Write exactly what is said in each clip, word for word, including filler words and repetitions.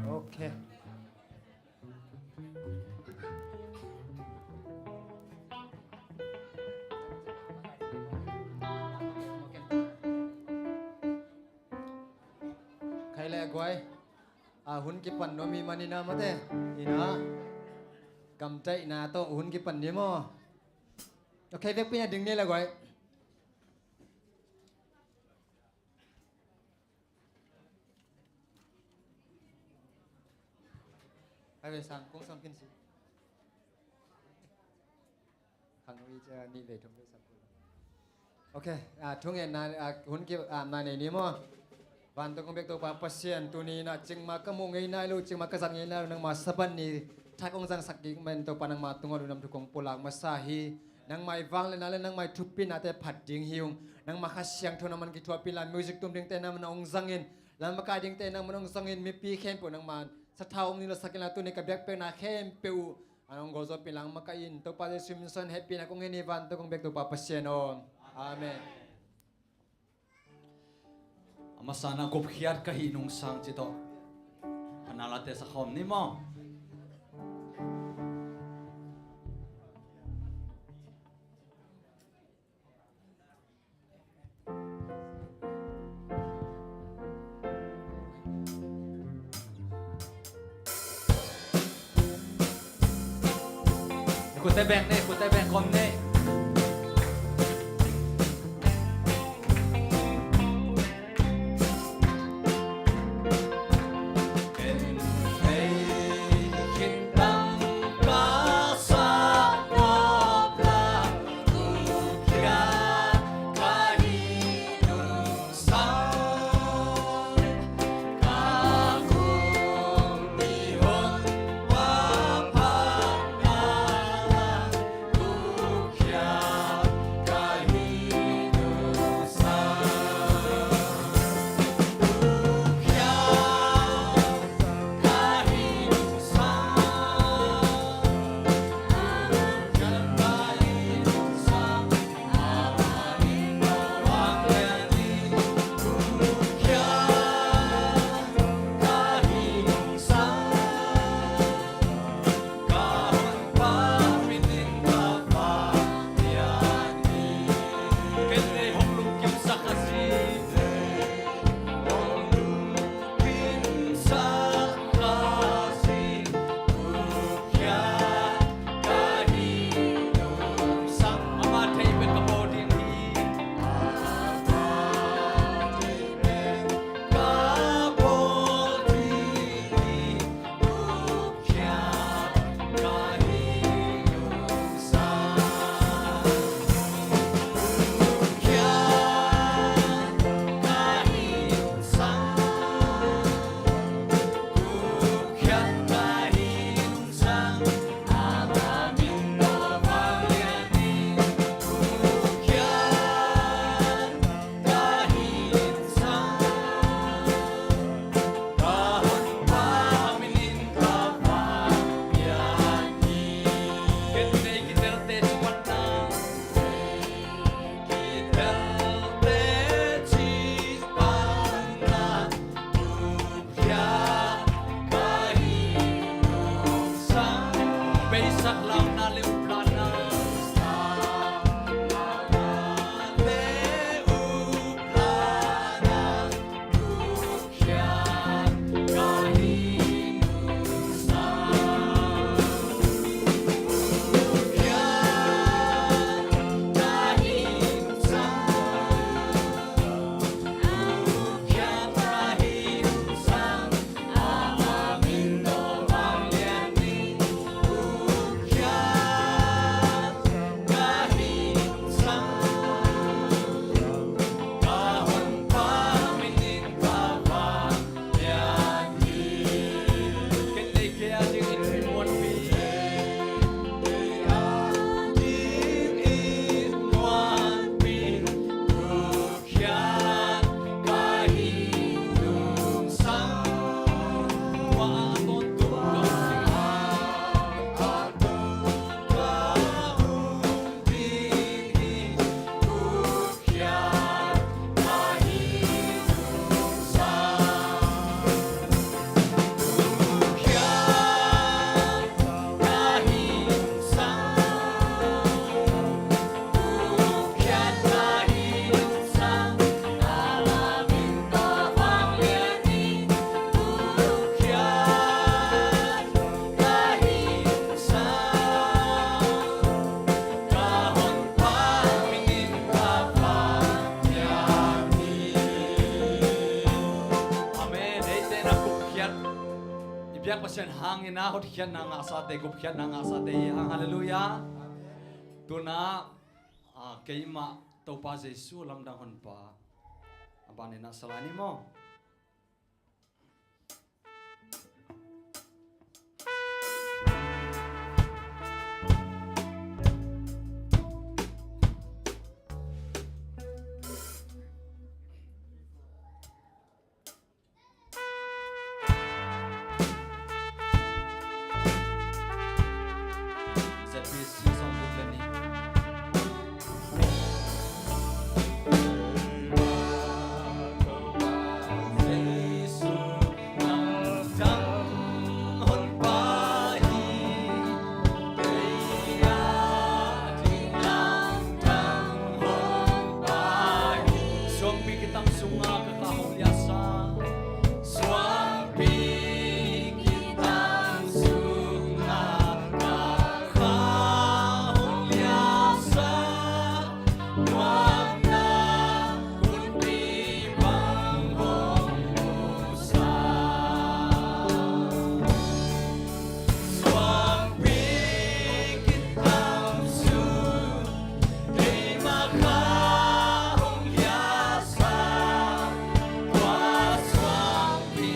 Ok. Khai le guai. A hun kipan nuam hi manin a mate. Ina. Gamtaihna tawh hun kipan ni maw. Ok, vekpi na ding ni le guai. Hai ve sang kong sang kin si. Khang wi cha ni ve thum ve sang kong. Ok, a, thungetna, a, hun ki, a, na nei ni maw. Vantung kong bek Topa Pasian, tuni na cingma ka muh ngei nai lo, cingma ka zat ngei nai lo, nangma Sabbath ni thak hong zangsak kik man Topa, nangma tungah lungdam thu kong pulak masa hi. Nangma i vangliatna le nangma i thupihnate phat ding hi ung. Nangma Kha Siangtho nangman kithuahpih in la, music tum dingte nangman hong zangin, lam a kai dingte nangman hong zangin, mipi khempeuh nangma sathau hong nilasak in la, tuni ka biakpiakna khempeuh uh an hong gawlzawhpih in la, nangma kai in, Topa Jesu min suang hehpihna kong ngen hi, vantung kong bek Topa Pasian aw. Amen. A masa na gupkhiat ka hih nungsang ci tawh. Phanalate sakhawm ni maw. Khutbeng ni, khutbeng kawm ni. Hangin a hotkhiatna ngahsate, gupkhiatna ngahsate hi hang. Halleluiah. Tuna, ah, keimah Topa Jesu lamdang honpa a banin a sa lai ni maw? Suangpi kitang sungah ka kha hong liasa. Suangpi kitang sungah ka kha hong liasa. Nuamna kunpi bang hong musa. Suangpi kitang sungah keimah kha hong liasa. Tua suangpi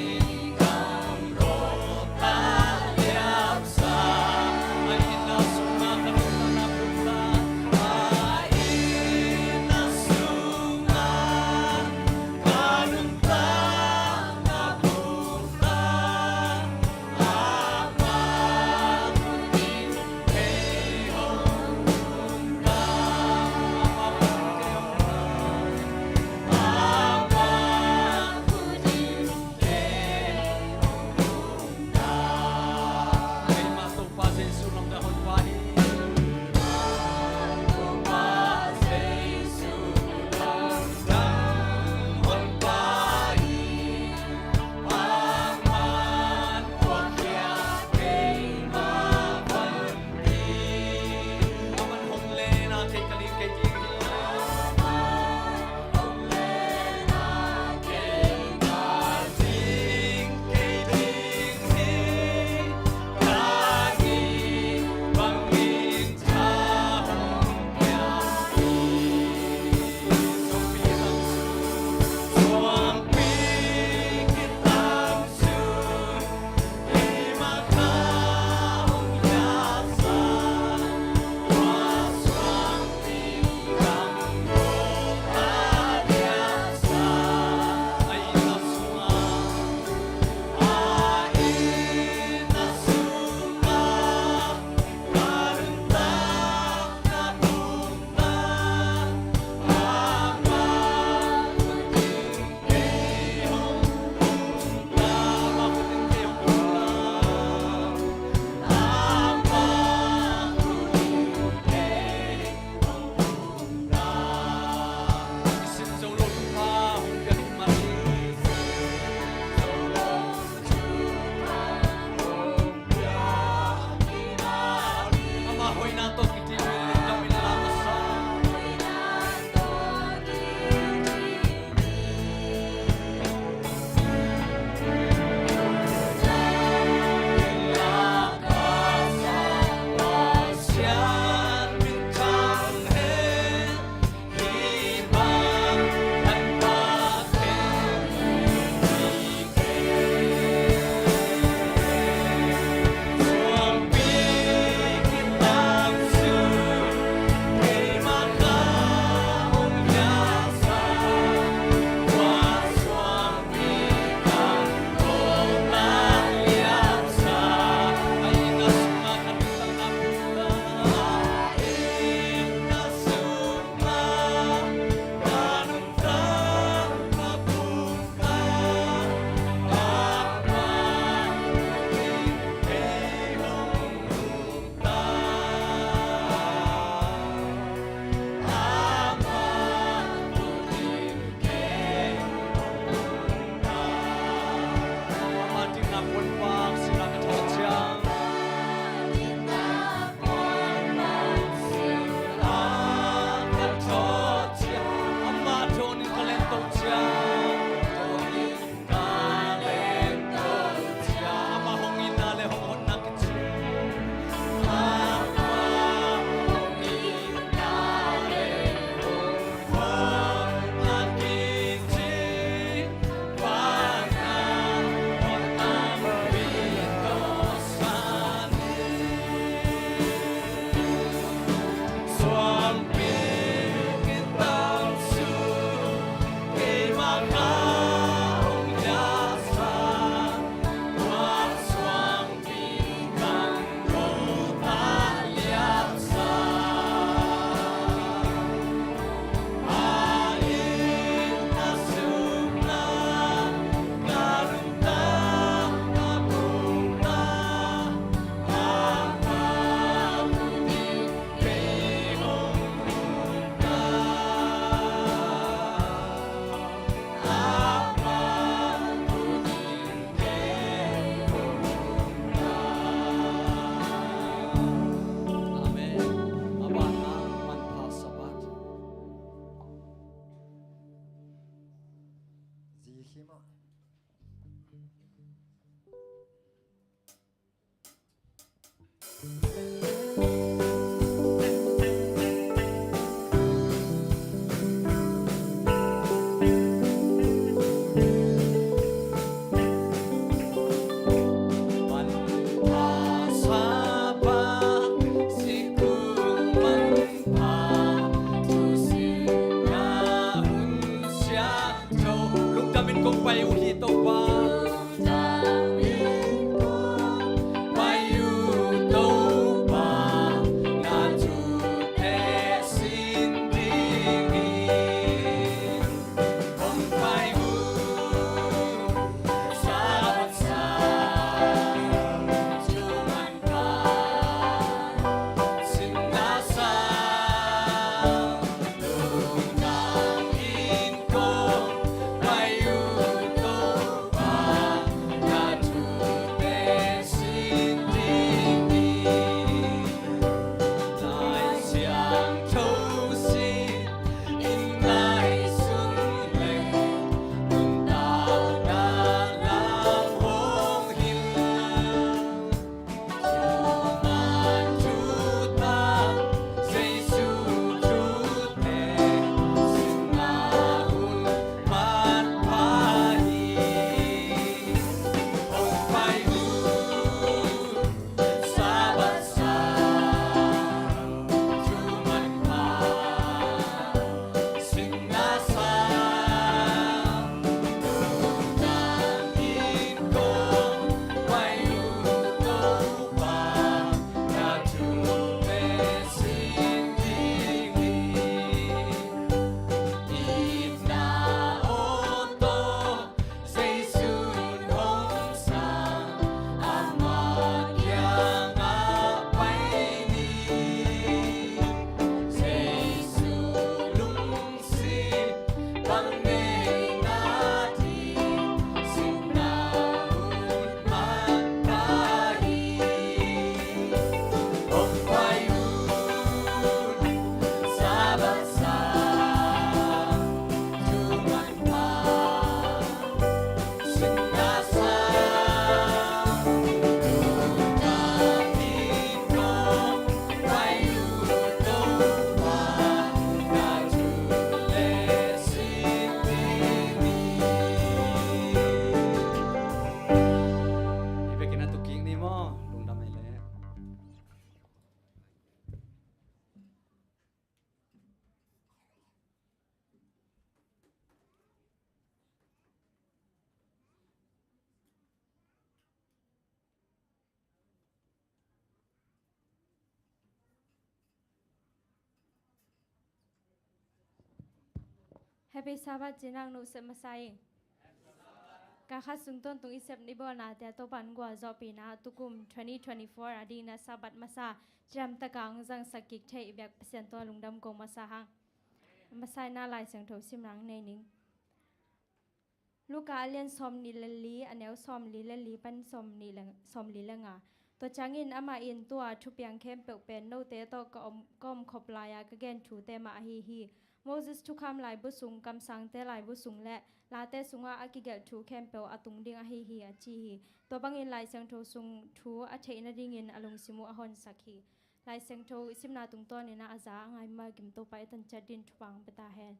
Amen. A banah manpha Sabbath. Zi khi mah. Lungdam in kong pai uh hi Topa. Lungdam in kong pai uh Topa, na thute sin dingin kong pai uh. Sabbath sang, thu manpha Hi bekin a tuk kik ni maw, lungdam ei leh. Happy Sabbath, ci-in hong nusep masa ing. Ka khat sung tawntung i sep i bawlnate a Topa in gualzawhpihna a tukum twenty twenty-four a dingin a Sabbath masa cidamtak a hong zangsak kik thei i biak Pasian tungah lungdam ko masa hang. A masa in a Lai Siangtho simna nei ning. Luka a lian sawmnih le li, a neu sawmli le li pan sawmnih le, sawmli le nga. Tua ciangin amah in, tua thupiang khempeuh pen note tawh ka om, ka omkhop lai-a ka gen thute mah ahi hi. Moses thukham laibu sung, kamsangte laibu sung le late sungah a kigelh thu khempeuh a tung ding ahi hi, a ci hi. Tua bangin Lai Siangtho sung thu a theih nadingin a lungsim uh a honsak hi. Lai Siangtho i simna tungtawnin a za a ngai ma gim Topa i tanciat din thupha hong pia ta hen.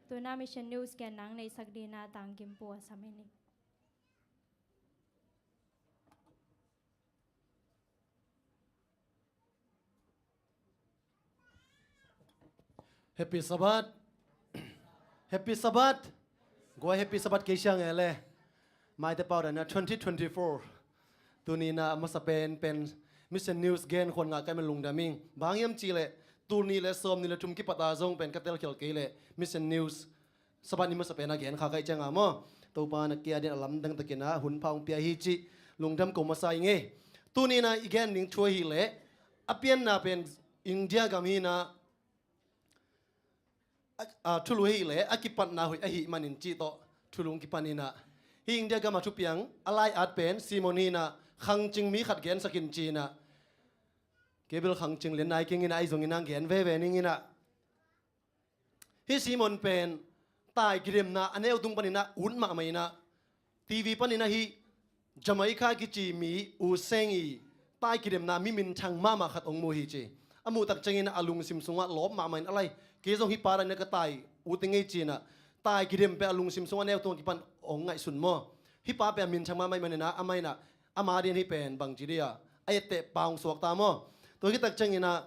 Tu-in a Mission News genna hong neihsak dingin a Tang Kim Pu a sam hi ning. Happy Sabbath. Happy Sabbath. Guai, Happy Sabbath kei siang e le. Maite pau dan a twenty twenty-four. Tuni-in a masa pen pen Mission News gen khuan ngah ka hih man lungdam ing. Bang hiam cih leh tul nih le sawmnih le thum kipat a zong pen ka telkhial kei leh Mission News Sabbath ni masa pen a gen kha ka hih ciangin maw, Topa in a kia dingin a lamdang takin a hun pha hong pia hi cih lungdam ko masa ing e. Tuni-in a i gen ding thu ahih leh a pianna pen India gam hi-in a, a, a thulu ahih leh a kipatna hoih ahih manin cih tawh thulu hong kipan in a, hih India gam a thupiang a lai-at pen sermon hi-in a, khangcing mi khat gensak in ci-in a, Kei bel khang cing lian nai keng inah, ahi zongin ah gen veve ning inah. Hih Simon pen tai kidemna a neu tung paninah ut mahmah inah, T V paninah hih Jamaica kici mi U Seng i tai kidemna mi minthang mahmah khat hong mu hi ci. A muh tak ciangin a lungsim sungah lawp mahmah in, a lai, kei zong hih pa dan inah ka tai ut ing ei ci inah, tai kidem pen a lungsim sungah a neu tung a kipan hong ngaihsun maw. Hih pa pen a minthang mahmah ahih maninah, amah inah, ama din hih pen bangci dia a etteh pa hong suak ta maw. Tua hih tak ciangin ah,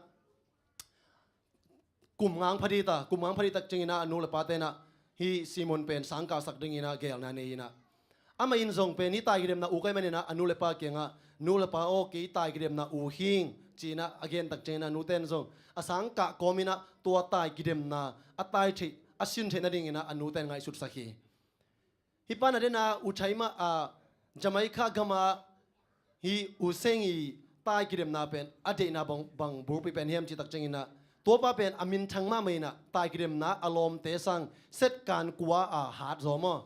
kum ngang pha dih ta, kum ngang pha dih tak ciangin ah, a nu le pa tenah hih Simon pen sang kahsak dingin ah gelna nei inah, amah in zong pen hih tai kidemna uk ahih maninah a nu le pa kiangah, "Nu le pa aw, kei tai kidemna uk hing," ci inah a gen tak ciangin ah, a nu ten zong a sang kah kawm inah tua tai kidemna a tai theih, a sin theih nadingin ah a nu ten ngaihsutsak hi. Hih pa na dena U Thai mah, a, Jamaica gama hih U Seng i tai kidemna pen a deihna bang, bang bulpi pen hiam cih tak ciangin ah, tua pa pen a minthang mahmah inah tai kidemna a lawmte sang set kan kua a hat zaw maw.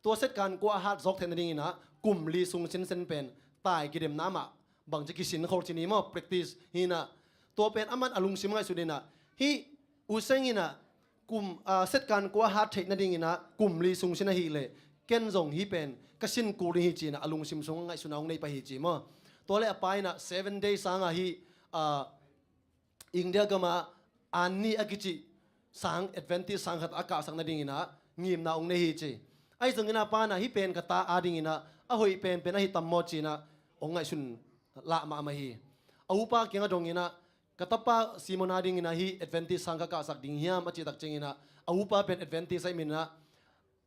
Tua set kan kua a hat zawk theih nadingin ah kum li sung sinsen pen tai kidemna mah bangci kisin khol ci ni maw, practice hi inah. Tua pen aman a lungsim ngaihsut inah, hih U Seng inah kum, ah, set kan kua hat theih nadingin ah kum li sung sin ahih leh, ken zong hih pen ka sin kul ding hi ci inah a lungsim sungah ngaihsutna hong nei pah hi ci maw. Tua le a pa inah seven days sangah hih, ah, India gamah Anni a kici sang, Adventist sang khat a kahsak nadingin ah ngimna hong nei hi ci. Ahi zongin ah a pa inah hih pen ka ta a dingin ah a hoih penpen ahi tam maw ci inah hong ngaihsun lah mahmah hi. A upa kiangah dong inah, "Ka tapa Simon a dingin ah hih Adventist sang ka kahsak ding hiam?" a cih tak ciangin ah, a upa pen Adventist ahih manin ah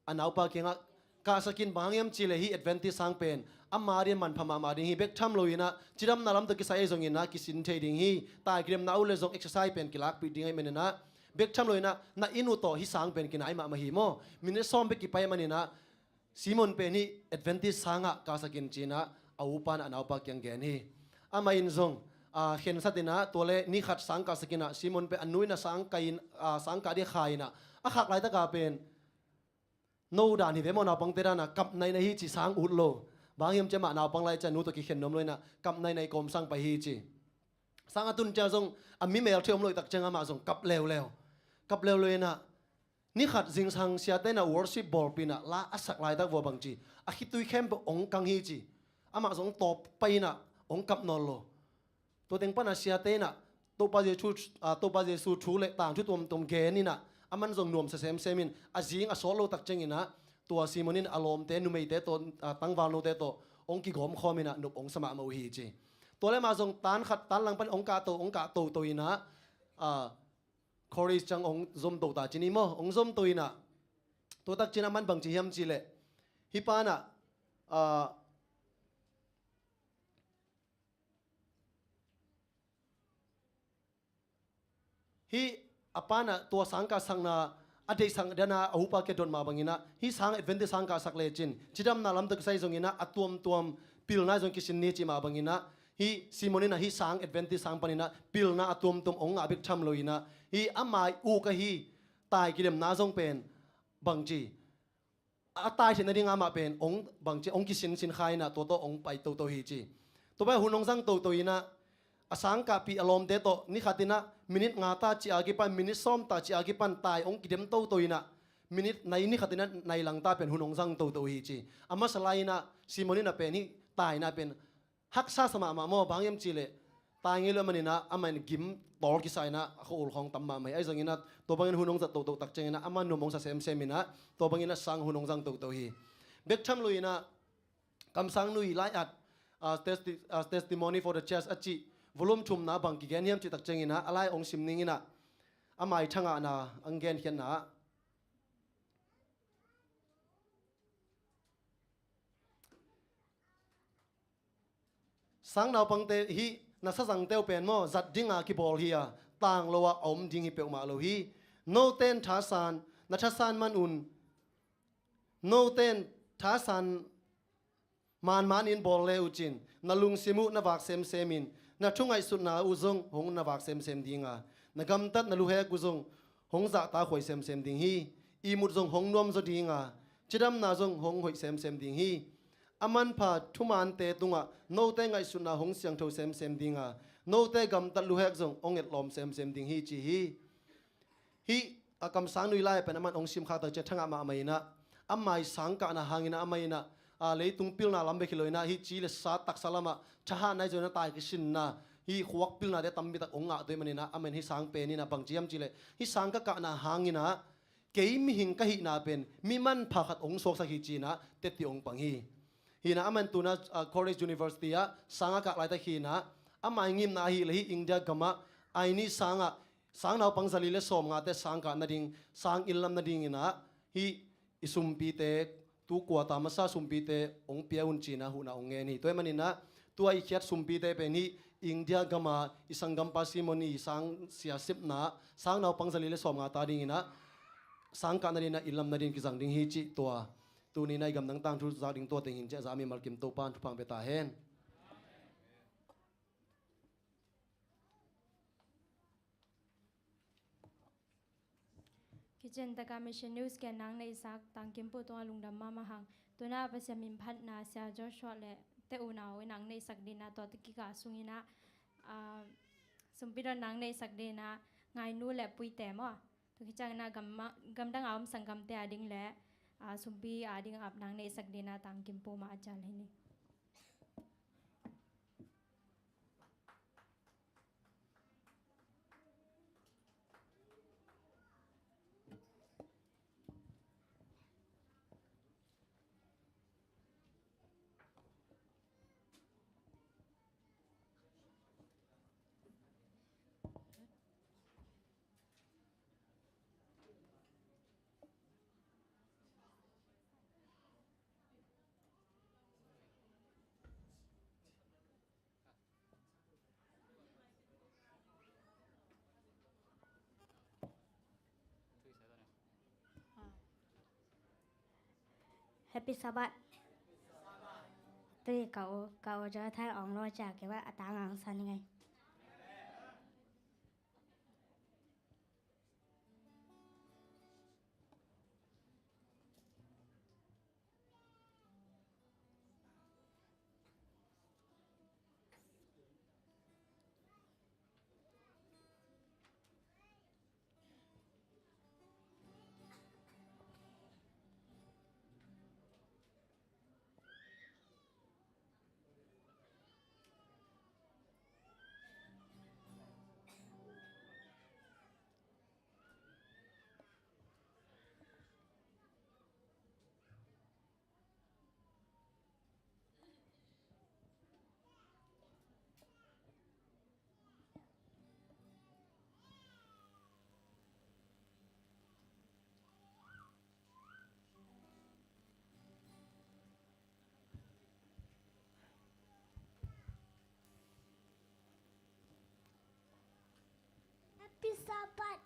a naupa kiangah, "Kahsak in, bang hang hiam cih leh hih Adventist sang pen ama din manpha mahmah ding hi, bek tham lo inah cidamna lam tawh kisai ahi zongin ah kisin thei ding hi, tai kidemna a ut leh zong exercise pen kilakpih ding ahih manin ah, bek tham lo inah na inn uh tawh hih sang pen kinai mahmah hi maw. Minit sawm bek kipai ahih manin ah Simon pen hih Adventist sangah kahsak in," ci inah a upa inah a naupa kiang gen hi. Amah in zong, ah, khensat inah tua le ni khat sang kahsak inah, Simon pen a nu inah sang kai in, ah, sang kah ding kha inah, a khak laitakah pen, "No dan hi ve maw, naupangte dan ah, kap nainai hi," ci, "sang ut lo. Bang hang hiam cih leh amah naupang lai ciang nu tawh kikhen nuam lo inah kap nainai kawm sang pai hi," ci. Sang a tun ciang zong a mi melthei om lo hih tak ciang amah zong kap leuleu. Kap leuleu inah, ni khat zingsang siate inah worship bawlpih inah la a sak laitak vua bangci, a khitui khempeuh hong kang hi ci. Amah zong tawp pai inah hong kap nawn lo. Tua teng panah siate inah Topa Jesu, ah, Topa Jesu thu le tangthu tuamtuam gen inah, aman zong nuamsa semsem in, a zing a sawt lo tak ciangin ah tua Simon in a lawmte, numeite tawh, ah, tangvalnote tawh hong kigawmkhawm inah nop hong sa mahmah uh hi ci. Tua le amah zong tan khat, tan lang pan hong kahto, hong kahtoto inah, ah, Korea ciang hong zomto ta ci ni maw, hong zomto inah, tua tak ciang aman bangci hiam cih leh, hih pa inah, ah, hih a pa inah tua sang kahsakna a deihsak dan a a upa kiang dot mah bangin ah, hih sang Adventist sang kahsak lecin cidamna lam tawh kisai zongin ah a tuamtuam pilna zong kisin ni ci mah bangin ah, hih Simon inah hih sang Adventist sang panin ah pilna a tuamtuam hong ngah bek tham lo inah, hih ama uk ahi tai kidemna zong pen bangci a tai theih nading amah pen hong, bangci hong kisinsin kha inah tua tawh hong pai toto hi ci. Tua pan hun hong zang toto inah, a sang kahpih a lawmte tawh ni khat inah minit nga ta cih a kipan, minit sawm ta cih a kipan tai hong kidem toto inah, minit nai, ni khat inah nai lang ta pen hun hong zang toto hi ci. A masa lai inah Simon inah pen hih taina pen haksa sa mahmah maw, bang hang hiam cih leh tai ngei lo ahih manin ah, amah in gim tawl kisa inah a khua-ul khawng tam mahmah hi. Ahi zongin ah tua bangin hun hong zat toto tak ciangin ah, amah nuam hong sa semsem inah, tua bangin ah sang hun hong zang toto hi. Bek tham lo inah Kamsang Nui lai-at, ah, testi-, ah, Testimony for the Church a cih volume thumna bang kigen hiam cih tak ciangin ah, a lai hong sim ning inah, a maithangahna hong genkhiatna ah, sang naupangte hih na sazangte uh pen maw, zat dinga kibawl hi a, tang lo ah a om ding hi peuhmah lo hi. Note in thasan, na thasan man un. Note in thasan manmanin bawl le uh cin, na lungsim uh na vak semsem in, na thu ngaihsutna uh zong hong na vak semsem ding a, na gamtat na luhek uh zong hong zahtakhuai semsem ding hi. Ihmut zong hong nuamzaw ding a, cidamna zong hong hoih semsem ding hi. A manpha thumaante tungah note ngaihsutna hong siangtho semsem ding a, note gamtat luhek zong hong etlawm semsem ding hi ci hi. Hih a kamsang nui lai pen aman hong simkhak tak ciang thangah mahmah inah, amah i sangkahna hang inah amah inah, a, leitung pilna lam bek hi lo inah, hih ci le sa taksa lamah thahatna i zong inah tai kisinna, hih khuak pilnate tampi tak hong ngah tuai maninah, amah in hih sang pen inah bangci hiam cihleh, hih sang ka kahna hang inah kei mihing ka hihna pen mi manpha khat hong suaksak hi ci inah teti hong pang hi. Hi inah aman tuna, a, college university ah sang a kah laitak hi inah, amah i ngimna ahih leh hih India gamah aini sangah sang naupang zali le sawmngate sang kah nading, sang inn lam nading inah, hih i sumpite, tu kuata masa sumpite hong pia un ci inah huhna hong ngen hi. Tua ahih maninah tua i khiat sumpite pen hih India gama i sanggampa Simon i sang sia sepna sang naupang zali le sawmnga ta ding inah sang kah nading inah inn lam nading kizang ding hi cih tua. Tuni inah i gamdang tangthu zak ding tua teng hi in ci a, za mimal kim Topa'n thupha hong pia ta hen. Kitchen taka Mission News ken nang neihsak Tangkimpu tungah lungdam mahmah hang. Tuna Pasian min phatna Sia Joshua le te unau in nang neihsak dingin ah tua kikah sungin ah, ah, sumpi dot nang neihsak dingin ah Ngainu le Puite maw. Tua khit ciangin ah gam, gamdang a om sanggamte a ding le, ah, sumpi a ding ap nang neihsak dingin ah Tangkimpu mah a cial hi ni. Happy Sabbath. Tui ka u, ka u jo thai ong lo cia ke wa atang ang san ngai. Happy Sabbath.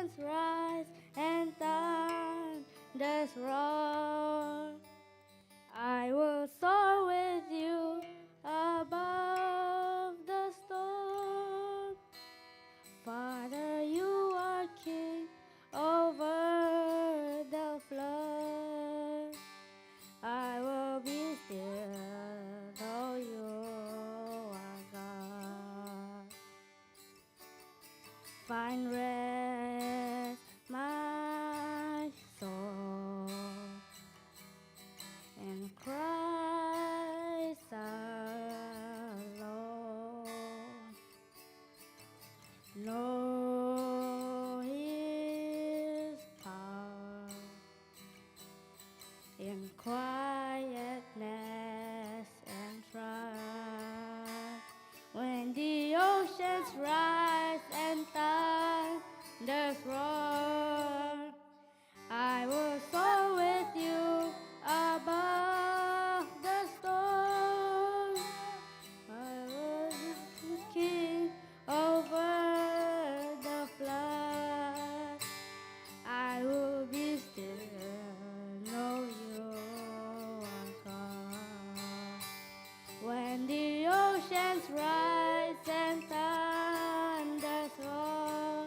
Rise and thunders roar. I will soar with you above the storm. Father, you are king over the flood. I will be still, though you are God. Find rest, my soul, in Christ alone. Know his power in quietness and trust. When the oceans rise and thunders roar, I will soar with you above the storm. I will be king over the flood. I will be still, know you are God. When the oceans rise and thunders roar,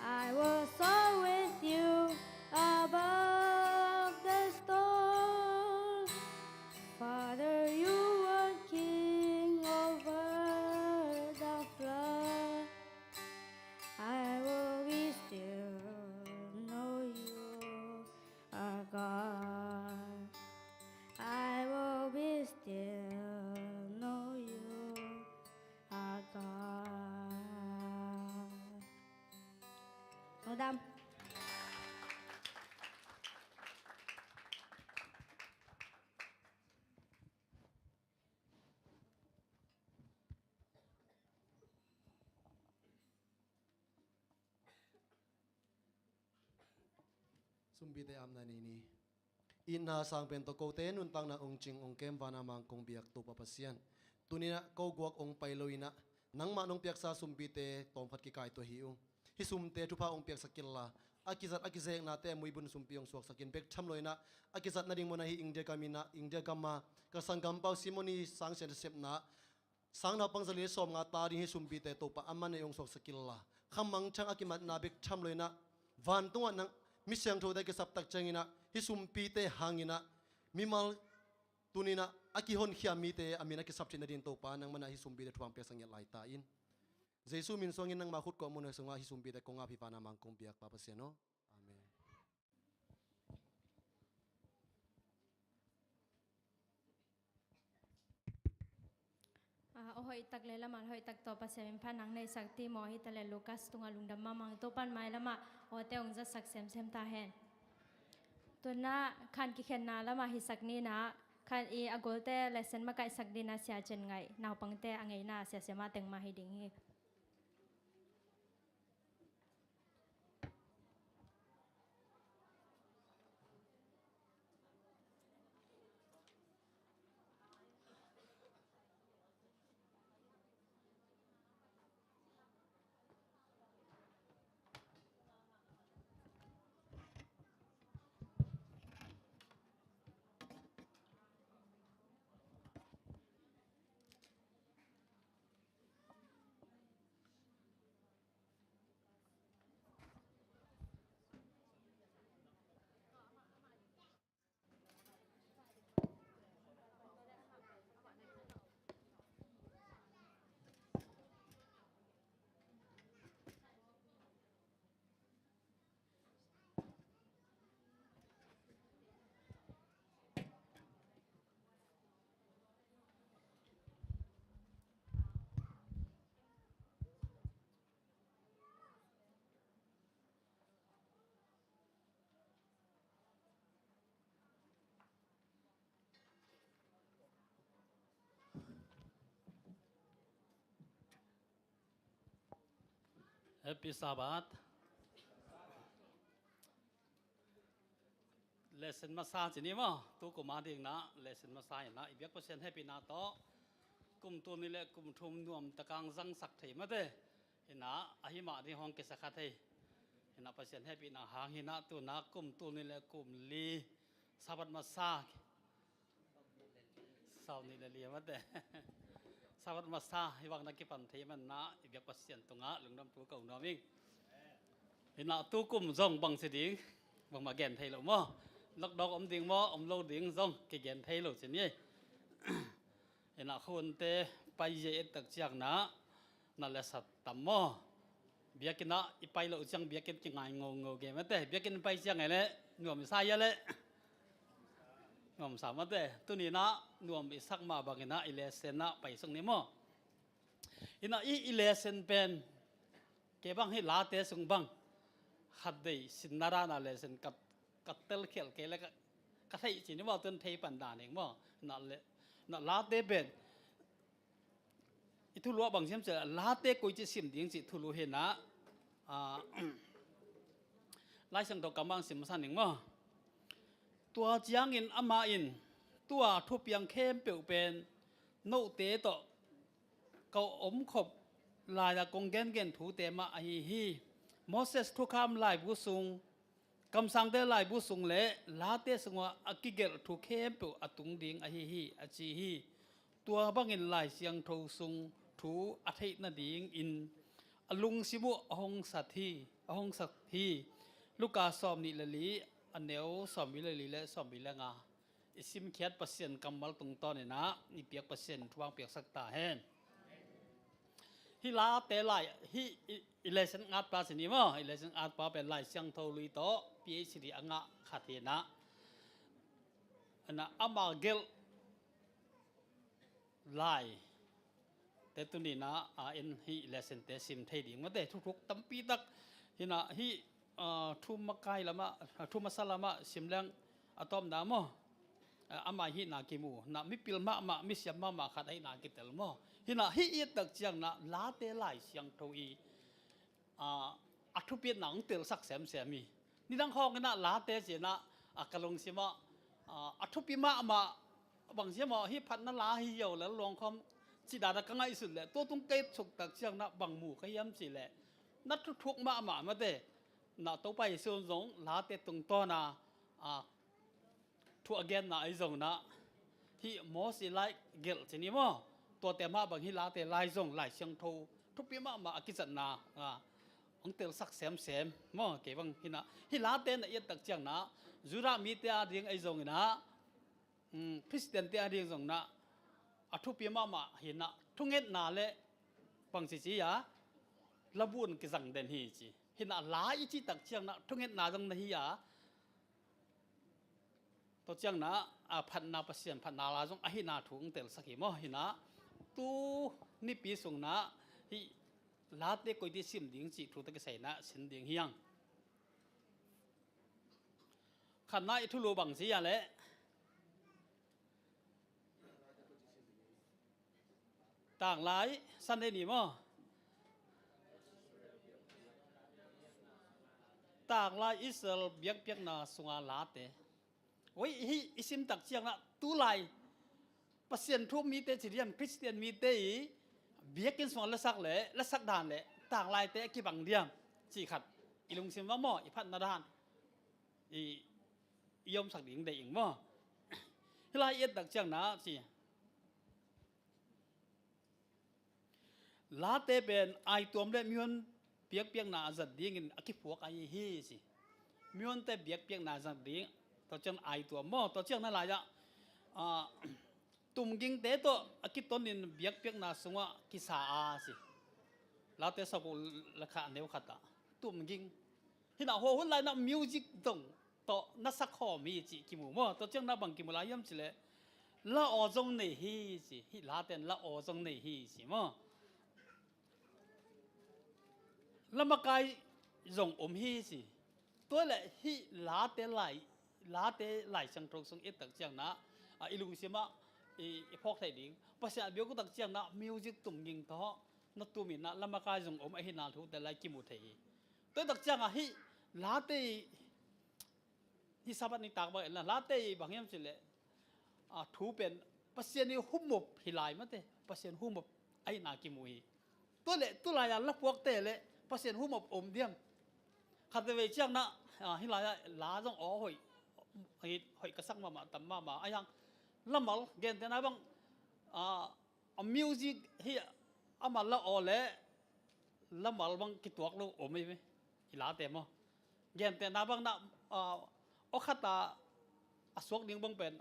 I will soar with you above the storm. Father, you are king over the flood. I will be still, know you are God. I will be still, know you are God. Lungdam. Sumpite amna nei ni. Itna sang pen tawh kote nuntakna ong cing ong kem vana mang kong biak Topa Pasian, tuninah ko guak ong pai lo inah nangmah nong piaksa sumpite tawmkhat kikaitua hi ung. Hih sumte thupha ong piaksak inla, a kizat a kizeknate a muibun sumpi ong suaksak in. Bek tham lo inah a kizat nading mawh na hih India gam inah, India gama ka sanggampau Simoni Sangsian nasepna sang naupang zali sawmnga ta ding hih sumpite Topa amah nei ong suaksak inla, kha mangthang a kimatna bek tham lo inah vantungah nang mi siangthote kisaptak cianginah hih sumpite hanginah mimal tuninah a kihonkhia mite a min a kisap theih nading Topa nangmah inah hih sumpite thupha ong piaksak ngiat lai ta in. Jesu min suangin nangma khut kawhmun sungah hih sumpite kong ap hi vana mang kong biak Pa Pasian aw. Amen. A, aw hoihtak le lamah hoihtak tawh Pasian min phat nang neihsak Timo hi ta le Lukas tungah lungdam mahmah ing. Topan mailamah awte ong zatsak semsem ta hen. Tunah khan kikhenna lamah hisak ninah khan i a golte lesson makaihsak dinah Sia Cen Ngaih naupangte a ngeina Sia Sia mah teng mah hi ding hi. Happy Sabbath. Lesson masa ci ni maw? Tu kum a dingna lesson masa inah i biak Pasian hehpihna tawh kum tul nih le kum thum nuam takang zangsak thei mate. Inah ahi mah ding hong kisa kha thei. Na Pasian hehpihna hang hi na, tu na kum tul nih le kum li Sabbath masa, sawm nih le li mate, Sabbath masa hi bang na kipan thei man na, i biak Pasian tungah lungdam thu ko nuam ing. Hi na tu kum zong bang ci ding, bangmah gen thei lo maw? Lockdown om ding maw, om lo ding zong kigen thei lo ci ni. Hi na khunte pai zia et tak ciang na, na le sat tam maw? Biakinn ah i pai lo ciang biakinn kingai ngo ngo ge mate. Biakinn pai ciang e le nuam i sa ia le, nuam sa mate. Tuni na nuam i sak mah bangin na i lesson na pai sung ni maw? Hi na i, i lesson pen kei bang hi Late sung bang khat dei sinna dan a lesson ka, ka telkhial kei le ka, ka theih ci ni maw, tun thei pan dan ing maw? Na le, na Late pen i thulu ah bang siam ci le, Late koi ci sim ding ci thulu hi na, a, Lai Siangtho kam bang sim masa ning maw? Tua ciangin amah in, tua thupiang khempeuh pen note tawh ka omkhop lai-a kong gengen thute mah ahi hi. Moses thukham laibu sung, kamsangte laibu sung le Late sungah a kigelh thu khempeuh a tung ding ahi hi, a ci hi. Tua bangin Lai Siangtho sung thu a theih nadingin a lungsim uh a hong sat hi, a hong sat hi. Luka sawm nih le li, a neu sawm nih le li le sawm nih le nga. I simkhiat Pasian kammal tungtawn in ah i biak Pasian in thupha piaksak ta hen. Hih Late lai, hih i, i lesson ngatpa sin hi maw, i lesson ngatpa pen Lai Siangtho lui tawh P H D a ngah khat hi na. Ana ama gelh lai te tuni na a en hih lesson te sim thei ding mate, thuthuk tampi tak hi na, hih, ah, thu makai lamah, thu masa lamah sim leng a tawpna maw? Ah, amah hih na kimu na, mipil mahmah, misiam mahmah khat ahih na kitel maw? Hi na hih i et tak ciang na Late Lai Siangtho i a, a thupitna hong telsak semsem hi. Nidang khawng in ah Late ci-in ah, a, ka lungsim ah, a, a thupi mahmah bang siam aw, hih phatna la hi yo le luang khawm cih dan ah ka ngaihsut leh, tua tung ka et suk tak ciang na bang mu ka hiam cih leh, na thuthuk mahmah mate, na Topa Jesu zong Late tungtawn a, a, thu a genna ahi zong na, hih Moses lai gelh ci ni maw? Tuate mah bang hih Late lai zong Lai Siangtho thupi mahmah a kizatna, a, hong telsak semsem maw? Kei bang hi na, hih Late na i et tak ciang na, Judah mite a ding ahi zong in ah, um, Khristian te a ding zong na, a thupi mahmah hi na, thungetna le bang ci ci a, labun kizang den hi ci. Hi na, la i cih tak ciang na, thungetna zong na hi a, tua ciang na, a, phatna, Pasian phatna la zong ahihna thu hong telsak hi maw? Hi na, tu nipi sung na, hih Late koi ti sim ding cih thu tawh kisai na sin ding hi hang. Khatna i thulu bang ci a leh, tanglai Sunday ni maw? Tanglai Israel biakpiakna sunga Late. Oi, hih i sim tak ciang na, tulai Pasian thu mite ci diam, Khristian mite i biakinn sungah lasak le, lasak dan le tanglaite a kibang diam cih khat i lungsim va maw, i phatna dan i, i omsak ding dei ing maw? Hih lai i et tak ciang na ci. Late pen aituam le mihon biakpiakna a zat dingin a kiphuak ahi hi ci. Mihonte biakpiakna a zat ding, tua ciang aituam maw, tua ciang na lai-ah, a, tumgingte tawh a kitonin biakpiakna sungah kisa a ci. Late sawmguk le khat a neu khat ah tumging. Hi na, hua hun lai na music dong tawh na sakhawm hi cih kimu maw? Tua ciang na bang kimu lai hiam cih leh, la aw zong nei hi ci. Hih Late in la aw zong nei hi ci maw? La makai zong om hi ci. Tua leh hih Late lai, Late Lai Siangtho sung i et tak ciang na, a, i lungsim ah i, i phawk theih ding, Pasian a biak uh tak ciang na music tumging tawh na tumin na la makai zong om ahihna thute lai kimu thei hi. Tua i tak ciang a hih Late i, hih Sabbath ni tak bang en la, Late i bang hiam cih leh, a, thu pen Pasian i humop hi lai mate, Pasian humop ahihna kimu hi. Tua leh tulai a la puakte le Pasian humop om diam? Khat veve ciang na, ah, hih lai-ah la zong aw hoih, hoih, hoih ka sak mahmah, tam mahmah. Ahi hang lamal, gentehna bang, ah, a music hi, ama la aw le lamal bang kituak lo om ei ve. I late maw. Gentehna bang na, ah, aw khat a a suak ding bang pen,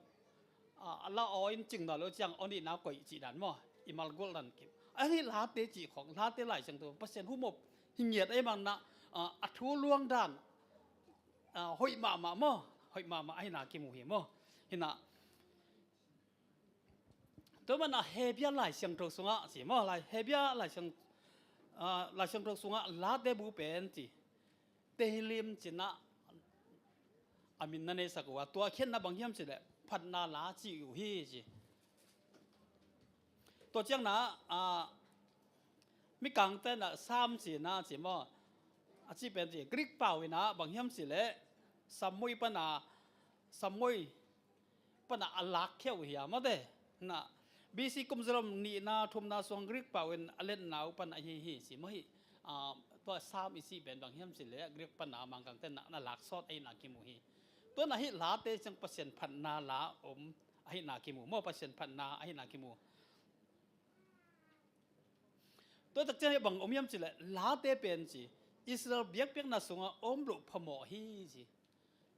ah, a la aw in cing nawn lo ciang aw nihna koih cih dan maw, i malgulh dan kim. Ahi late cih khawng, late Lai Siangtho, Pasian humop hi ngiat ei mang na, ah, a thu luang dan, ah, hoih mahmah maw, hoih mahmah ahihna kimu hi maw. Hi na, tua man a Hebia Lai Siangtho sungah ci maw, Lai, Hebia Lai Siang, ah, Lai Siangtho sungah late bu pen ci, Tehillim ci na a min na neisak uh a, tua khiatna bang hiam cih leh phatna la ci uh hi ci. Tua ciang na, ah, Mikangte na Psalm ci na ci maw, a cih pen ci, Greek pau in a bang hiam cih leh sammuai pan a, sammuai pan a a lakkhia uh hi a, mawte. Na, B C kum zalom nihna thumna sung Greek pau in a letna uh pan ahi hi ci maw hi. Ah, tua Psalm i cih pen bang hiam cih leh Greek pan a Mangkangte na, na laksawt ahihna kimu hi. Tua na hih late ciang Pasian phatna la om ahihna kimu maw, Pasian phatna ahihna kimu. Tua tak ciang hih bang om hiam cih leh late pen ci, Israel biakpiakna sungah om loh phamawh hi ci.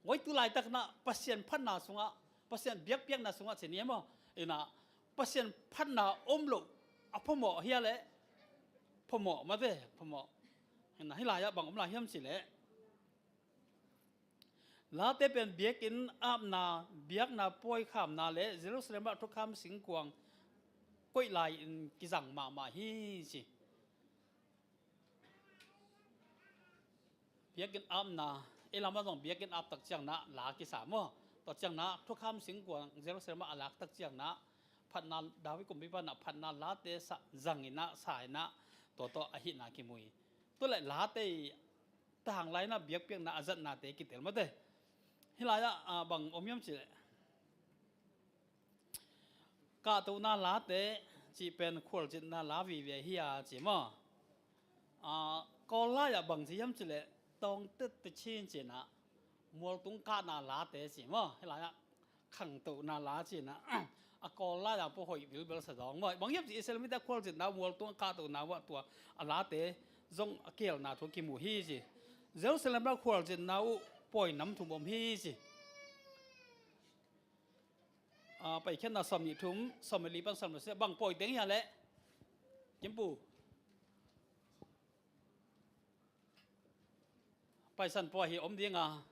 Ngoi tu laitak na Pasian phatna sungah, Pasian biakpiakna sungah ci ni maw. Hi na, Pasian phatna om loh a phamawh hi a leh, phamawh mawte, phamawh. Hi na, hih lai-ah bang om lai hiam cih leh, late pen biakinn apna, biakna pawi khamna le Jerusalem ah thukham singkuang koih lai-in kizang mahmah hi ci. Biakinn apna, ei lamah zong biakinn ap tak ciang na la kisa maw. Tua ciang na thukham singkuang Jerusalem ah a lak tak ciang na phatna, David kumpipa na phatna late sa zangin na, sa in na, tua tawh ahihna kimu hi. Tua leh late i tahang lai na biakpiakna a zatnate kitel mawte. Hih lai-ah, ah, bang om hiam cih leh, kahtohna late cih pen khualzinna la vive hi a ci maw. Ah, Kawl lai-ah bang ci hiam cih leh, tawngtet te chin ci na, mualtung kahna late ci maw. Hih lai-ah khangtohna la ci na, a Kawl lai-ah pawh hoih bilbel sa dawng maw. Bang hiam cih Israel mite khualzinna, mualtung a kahtohna uh ah tua a late zong a kihelna thu kimu hi ci. Jerusalem ah khualzinna uh pawi nam thum om hi ci. Ah, Paikhiatna sawm nih thum, sawm nih li pan sawm nih sia, bang pawi teng hi a leh, Kimpu? Paisan pawi hi om ding a,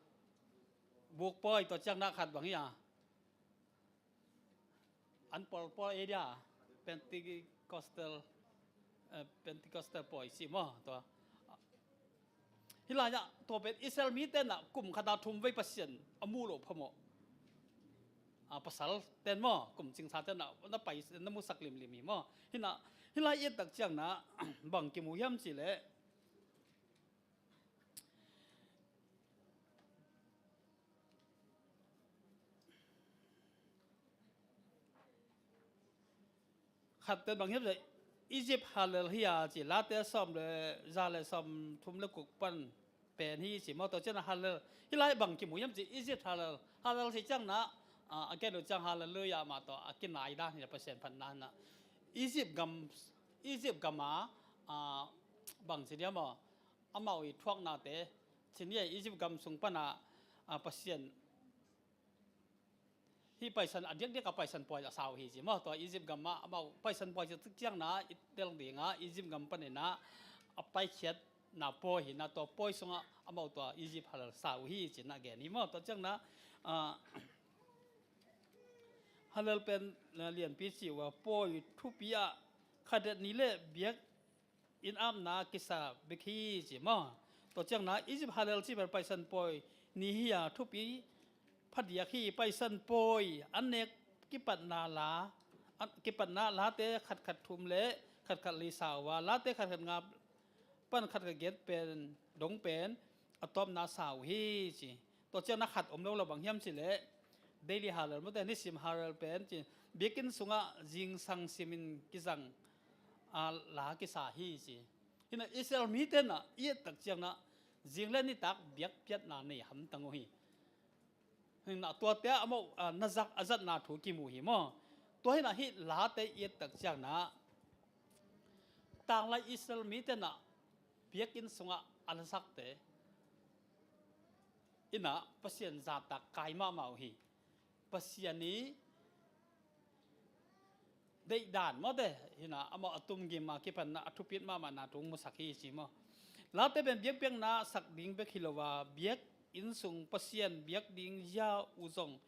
buk pawi, tua ciang na khat bang hi a, an pawl pawl area, Pentecostal, eh, Pentecostal pawi ci maw, tua. Hih lai-ah tua pen Israel mite na kum khat a thum vei Pasian a mu loh phamawh. Ah, pasal ten maw, kum cingsa ten na, na pai, na musak limlim hi maw. Hi na, hih lai i et tak ciang na, bang kimu hiam cih leh, khat ten bang hiam cih leh, Egypt Hallel hi a ci, Late sawm le za le sawm thum le guk pan pen hi ci maw. Tua ciang na Hallel, hih lai bang kimu hiam cih, Egypt Hallel, Hallel ci ciang na, ah, a gen uh ciang Hallelujah mah tawh a kinai dan hi na, Pasian phatna na. Egypt gam, Egypt gam a, ah, bang ci diam maw, amau i thuaknate, ci ni a, Egypt gam sung pan a, ah, Pasian hih Paisan a diakdiak a Paisan pawi a sa uh hi ci maw. Tua Egypt gam ah amau Paisan pawi ci ciang na i tel ding a, Egypt gam panin a a paikhiatna pawi hi na, tua pawi sungah amau tua Egypt Hallel sa uh hi ci na gen hi maw. Tua ciang na, ah, Hallel pen, ah, lianpi ci uh a, pawi thupi ah khadet ni le biak inn apna kisa bek hi ci maw. Tua ciang na Egypt Hallel ci pen Paisan pawi ni hi a, thupi phadiak hi. Paisan pawi an nek kipatna la, an, kipatna late khatkhat thum le khatkhat li sa uh a, late khatkhat nga pan khatkhat giat pen dong pen a tawpna sa uh hi ci. Tua ciang na khat om lo lo, bang hiam cih leh, Daily Hallel mawte, nisim Hallel pen ci, biakinn sungah zingsang simin kizang a la kisa hi ci. Hi na Israel mite na i et tak ciang na Zing le nitak biakpiakna nei hamtang uh hi. Hinah tuate ah amau, ah, na zak a zatna thu kimu hi maw? Tua hinah hih Late i et tak ciangin ah tanglai Israel mite nah biakinn sungah a lasakte inah Pasian zahtak kai mahmah uh hi. Pasian i deihdan mawte hinah amau a tumgim a kipan a thupit mahmahna thu musak hi ci maw? Late pen biakpiakna sak ding bek hi lo a, biakinn sung Pasian biak ding zia uh zong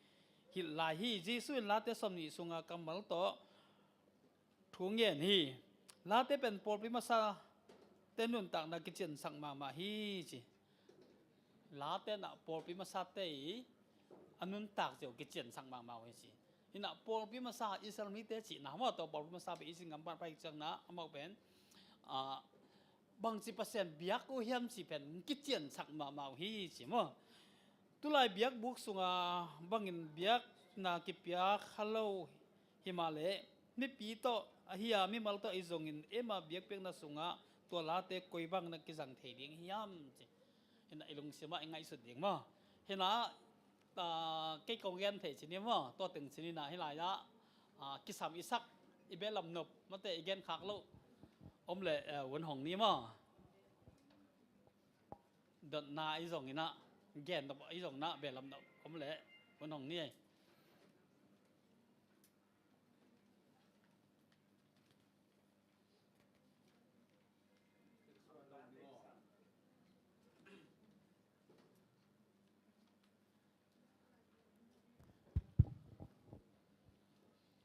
hilh lai hi. Jesuh in Late sawmnih sunga kammal tawh thu ngen hi. Late pen pawlpi masate nuntakna kiciansak mahmah hi ci. Late nah pawlpi masate i a nuntak zia uh kiciansak mahmah uh hi ci. Hinah pawlpi masa Israel mite cihna maw, tua pawlpi masa pen Egypt gam pan pai ciangin ah amau pen, ah, bangci Pasian biak uh hiam cih pen kiciansak mahmah uh hi ci maw? Tulai biakbuk sunga bangin biakna kipia kha lo hi mah leh mipi tawh ahi a mimal tawh ahi zongin eima biakpiakna sungah tua Late koi bang na kizang thei ding hiam ci. Hinah i lungsimah i ngaihsut ding maw? Hinah, ah, kei kong gen thei ci ni maw? Tua teng ci ni nah hih lai-ah, ah, kisam i sak i belam nop mate i gen khak loh om leh, eh, vun hong ni maw? Dotna i zong inah gen nop i zong nah belam nop om leh vun hong ni ei.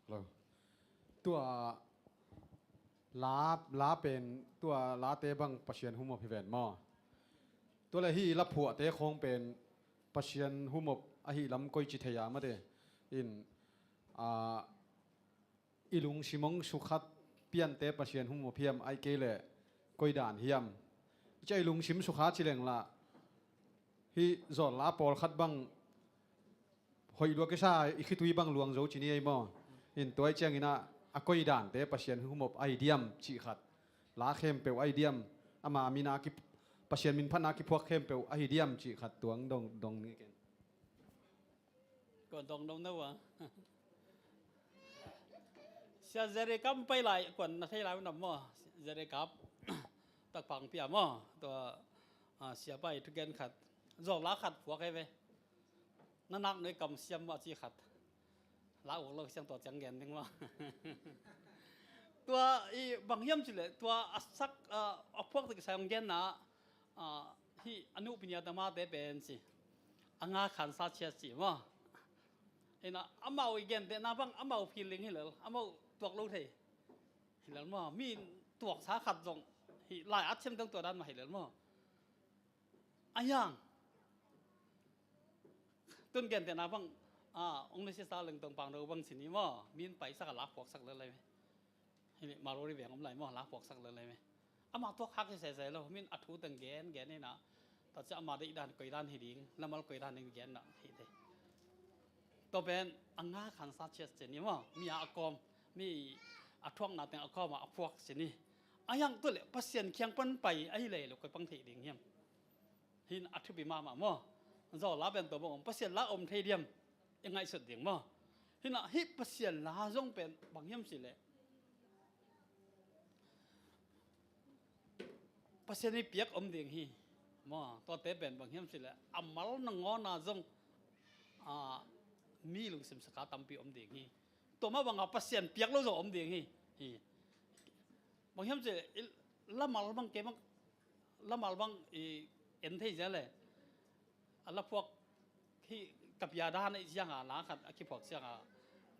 Hello. Tua la, la pen tua Late bang Pasian humop hi ven maw? Tua le hih laphuahte khawng pen Pasian humop ahi lam koi ci thei a mate in, a, i lungsim hong sukhat piante Pasian humop hiam, ahih kei leh koi dan hiam? Cia i lungsim sukha ci leng lah hih zawlla pawlkhat bang hoih lua kisa i khitui bang luang zo ci ni ei maw? In tua ih ciangin ah a koi dante Pasian humop ahi diam cih khat, la khempeuh ahi diam, ama min a ki, Pasian min phatna a kiphuak khempeuh ahi diam cih khat tuang dong, dong ni ken. Kuan dong dong na ua. Sia Jerry Cup pai lai kuan na thei lai unam maw? Jerry Cup tak pang pia maw? Tua, ah, sia pai thugen khat, zawlla khat phuak ei ve. Na nak noi kam siam a ci khat. La uk lo siang tua ciang gen ding maw? Tua i bang hiam ci leh tua a sak, ah, a phuak tak sai hong genna, ah, hih a nupi nia tamate pen ci a nga khansa ciat ci maw? Ina amau i gentehna bang amau feeling hi lel, amau tuak lo thei hi lel maw? Mi tuaksa khat zong hih lai at siam dang tua dan mah hi lel maw? A hiang tun gentehna bang, ah, ong nusia sa leng tong pang do bang ci ni maw? Min paisak a la phuaksak lel lai me. Hih Marori veng om lai maw, la phuaksak lel lai me. Amah tuak hak hi sese lo, min a thu teng gen gen ina. Tua cia ama deih dan koi dan hi ding, lamal koi dan ding gen na hi te. Tua pen a nga khansa ciat ci ni maw, mi a a kawm, mi a thuakna teng a kawm a a phuak ci ni. A hiang tu le Pasian kiang pan pai ahi lei lo koi pang thei ding hiam? Hin a thupi mahmah maw? Zawlla pen tua bang om, Pasian la om thei diam? I ngaihsut ding maw? Hinah hih Pasian la zong pen bang hiam ci leh Pasian i piak om ding hi maw? Tuate pen bang hiam ci leh a mal nangawna zong, ah, mi lungsim saka tampi om ding hi. Tua mah banga Pasian piak lo zong om ding hi. Hi. Bang hiam ci leh i lamal bang kei bang lamal bang i en thei zia le a la phuak hih ka pia dan ei cianga la khat a kiphuak cianga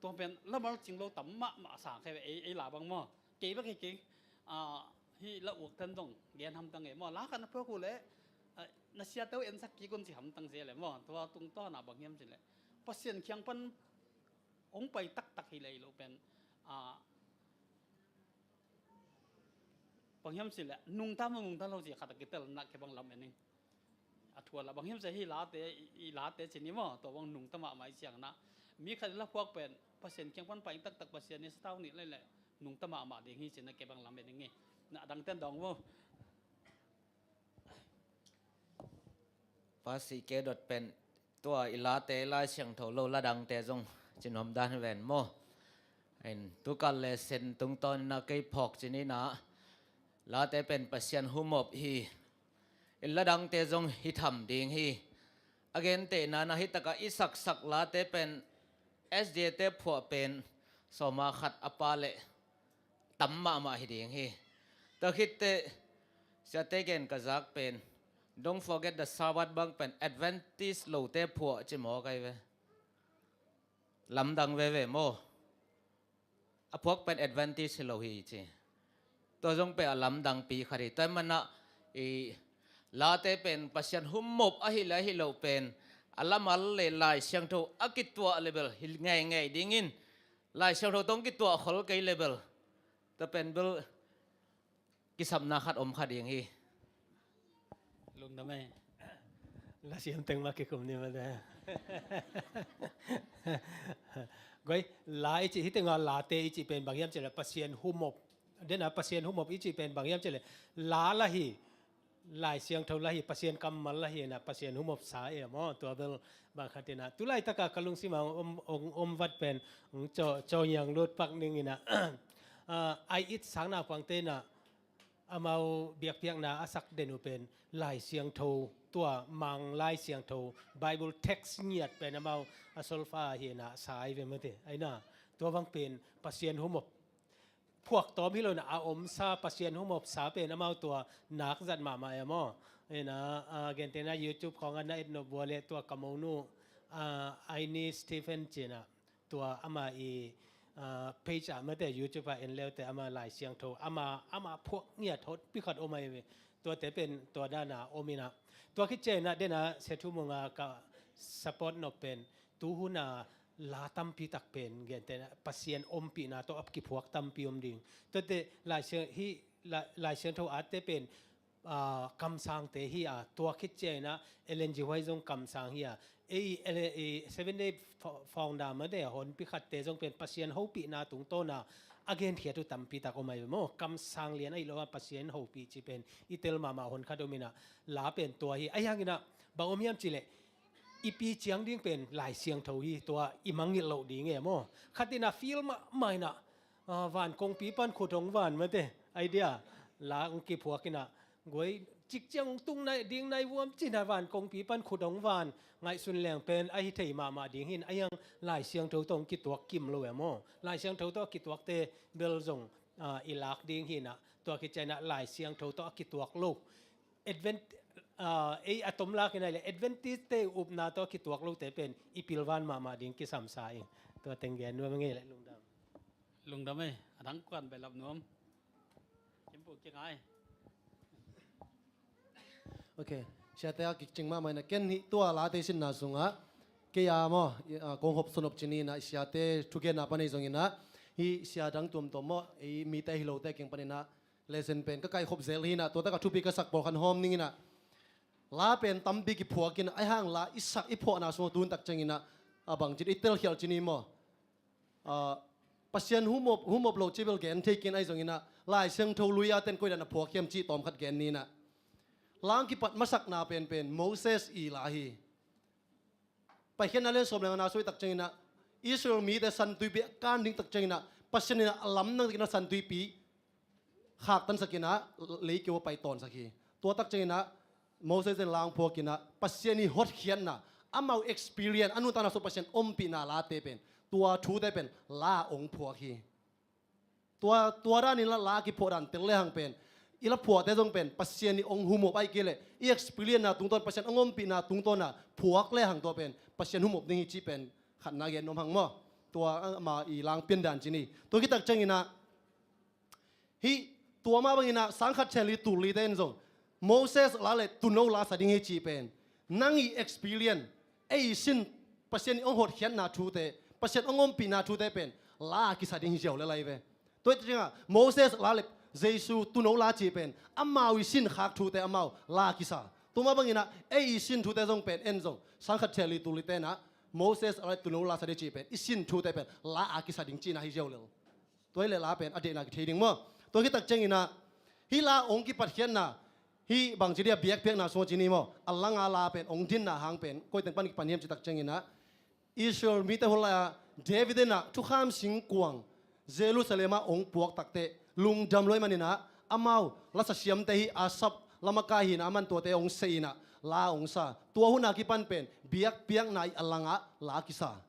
tua pen lamal cing lo tam mahmah a sang khe ei, ei la bang maw? Kei bek hi kei, ah, hih la uk ten dong gen hamtang ei maw? La khat na phuak uh leh, ah, na siate uh ensak kik un ci hamtang zia le maw? Tua tungtawna bang hiam ci leh Pasian kiang pan hong pai taktak hi lei lo pen, ah, bang hiam ci leh nungta maw nungta lo ci khat a kitel na kei bang lam en ing. A thual a bang hiam ci hi late, i late ci ni maw, tua bang nungta mahmah i ciang na. Mi khat i la phuak pen Pasian kiang pan pai taktak Pasian i satau nih lei leh nungta mahmah ding hi ci na kei bang lam en ing i. Na a dang ten dong maw? Pasi ke dot pen tua i late Lai Siangtho lo ladangte zong cinuam dan ven maw? In tukal le sen tungtawn inah kei phawk cin inah late pen Pasian humop hi. In ladangte zong hi tham ding hi. A gentehna na hi takah i saksak late pen S D A te phuah pen sawma khat a pa le tam mahmah hi ding hi. Tua khitte siate gen ka zak pen, "Don't forget the Sabbath" bang pen Adventist lote phuah ci maw kai ve? Lamdang veve maw? A phuak pen Adventist hi lo hi ci. Tua zong pen a lamdangpi khat hi. Tua manah i late pen Pasian humop ahi le ahi lo pen a lamal le Lai Siangtho a kituah level hi ngeingei dingin Lai Siangtho tong kituah khol kei level tua pen bel kisapna khat om kha ding hi. Lungdam ei. La siam teng mah kikum ni mah te. Goi, la i cih hi tengah late i cih pen bang hiam cih le Pasian humop. Dena Pasian humop i cih pen bang hiam cih le la la hi. Lai Siangtho la hi, Pasian kammal la hi na, Pasian humop sa e maw, tua bel bang khat inah. Tulaitaka ka lungsim a om, om, om vat pen, mm, caw, caw niang lut pak ning inah. Ah, ai it sang na puang te inah, amau biakpiakna a sak den uh pen Lai Siangtho, tua Mang Lai Siangtho, Bible text ngiat pen amau a solfa hi inah sa ai ve mate. Ai na, tua bang pen Pasian humop phuak tawm hi lo na, a omsa Pasian humopsa pen amau tua nak zat mahmah e maw? Ina, a, gentehna YouTube khawngah na et nop bua le tua ka monu, a, Aini Stephen cina tua ama i, a, page ah mate YouTube ah en leute ama Lai Siangtho ama, ama phuak ngiat hot pi khat om ai ve. Tuate pen tua dana om ina. Tua khit ciangina dena Sia Thu Mung a ka support nop pen tu huna la tampi tak pen gentehna Pasian ompihna tawh a kiphuak tampi om ding. Tuate Lai Siang, hi, Lai, Lai Siangtho atte pen, ah, kamsangte hi a, tua khit ciangina Ellen G White zong kamsang hi a. Ei, Ele-, ei, Seven Day fo-, founder mate a honpi khatte zong pen Pasian hopihna tungtawna a genkhiat uh tampi tak om ai ve maw? Kamsang lian ahi lo a Pasian hopih ci pen i tel mahmah hon khat om ina la pen tua hi. Ahi hangina bang om hiam cih leh i pi ciang ding pen Lai Siangtho hi, tua i mangngilh loh ding e maw? Khatina feel mahmah ina, ah, van kongpi pan khut hong van mate, idea la hong kiphuak ina guai cik ciang hong tung nai ding nai vuam cina van kongpi pan khut hong van ngaihsun leng pen ahi thei mahmah ding hin, ahi hang Lai Siangtho tawh hong kituak kim lo e maw? Lai Siangtho tawh a kituakte bel zong, ah, i lak ding hina, tua khit ciangina Lai Siangtho tawh a kituak lo Advent, ah, ei a tom lak ina le Adventist te upna tawh kituak lote pen i pilvan mahmah ding kisamsa ing. Tua teng gen nuam ngei le lungdam. Lungdam ei, a dang kuan belap nuam. Kimpu kingai. Ok, siate a kikcing mahmah ina ken hi tua late sinna sungah kei a maw, i, ah, kong hop sunop cini ina i siate thugenna pan ei zong ina hi sia dang tuamtuam maw, ei mite hi lote keng pan ina lesson pen ka kaikhop zel hi ina, tuate ka thupi ka sak pawlkhat hawm ning ina. La pen tampi kiphuak ina, ahi hang la i sak i phuahna sungah tun tak ciang ina, a bang cin i telkhial cini maw? Ah, Pasian humop, humop lo cibel gen thei kin ahi zong ina, Lai Siangtho lui a ten koidan a phuak hiam cih tawm khat gen ni ina. La hong kipat masakna penpen Moses i la hi. Paikhiatna lian sawm le ngana sui tak ciangina Israel mite San Tuipi a kan ding tak ciangina Pasian ina a lamdang takina San Tuipi khaktansak ina leikeu a pai tawnsak hi. Tua tak ciangina Moses in la hong phuak ina Pasian i hotkhiatna, amau experience, a nuntakna sung Pasian ompihna late pen, tua thute pen la hong phuak hi. Tua, tua danin la, la kiphuah dan tel le hang pen i la phuahte zong pen Pasian i hong humop ahi kei leh i experience na tungtawn, Pasian hong ompihna tungtawna phuak le hang tua pen Pasian humop ding hi cih pen khatna gen nuam hang maw? Tua ama i la hong pian dan cini. Tua khit tak ciangina hih tua mah bangina sang khat chen li tul lite in zong Moses la le tuuno la sa ding hi cih pen nang i experience, ei i sin, Pasian i hong hotkhiatna thute, Pasian hong ompihna thute pen la a kisa ding hi ziau le lai ve. Tua hi ciangah Moses la le Jesu tuuno la cih pen amau i sin khak thute amau la a kisa. Tua mah bangina ei i sin thute zong pen en zong sang khat chen li tul lite na Moses la le tuuno la sa ding cih pen i sin thute pen la a kisa ding cihna hi ziau lel. Tua hi le la pen a dehna kithei ding maw? Tua khit tak ciangina hih la hong kipatkhiatna, Hih bangci dia biakpiakna sungah ci ni maw, a langa la pen ong dinna hang pen koiteng pan kipan hiam citak cianginah, Israel mite hun lai-a David inah thukham singkuang Jerusalem ah ong puak takteh lungdam luai maninah, amau lasa siamte hi Asaph lamakai hinah, aman tuate ong seh inah la ong sa. Tua huna kipan pen biakpiakna i a langah la kisa.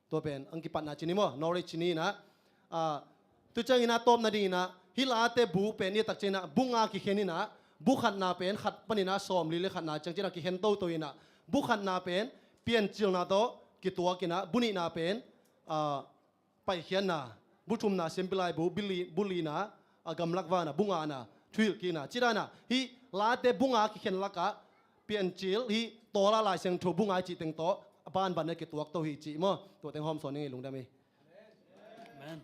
Tua pen ang kipatna ci ni maw, knowledge ci ni inah. Tu cianginah tawpna dinginah hih late bu pen i a tak cianginah bu nga kikhen inah, bu khatna pen khat paninah sawmli le khatna ciang cianginah kikhen toto inah, bu khatna pen piancilna tawh kituak inah, bu nihna pen paikhiatna, bu thumna siampilai bu, bu lina a gamlak vana, bu ngana thuhilh kikna. Cidanah hih late bu nga kikhen lakah piancil hih tawla Lai Siangtho bu nga i cih teng tawh a banban a kituak to hi cih maw. Tua teng hawm sawn ning ei, lungdam ei. Amen.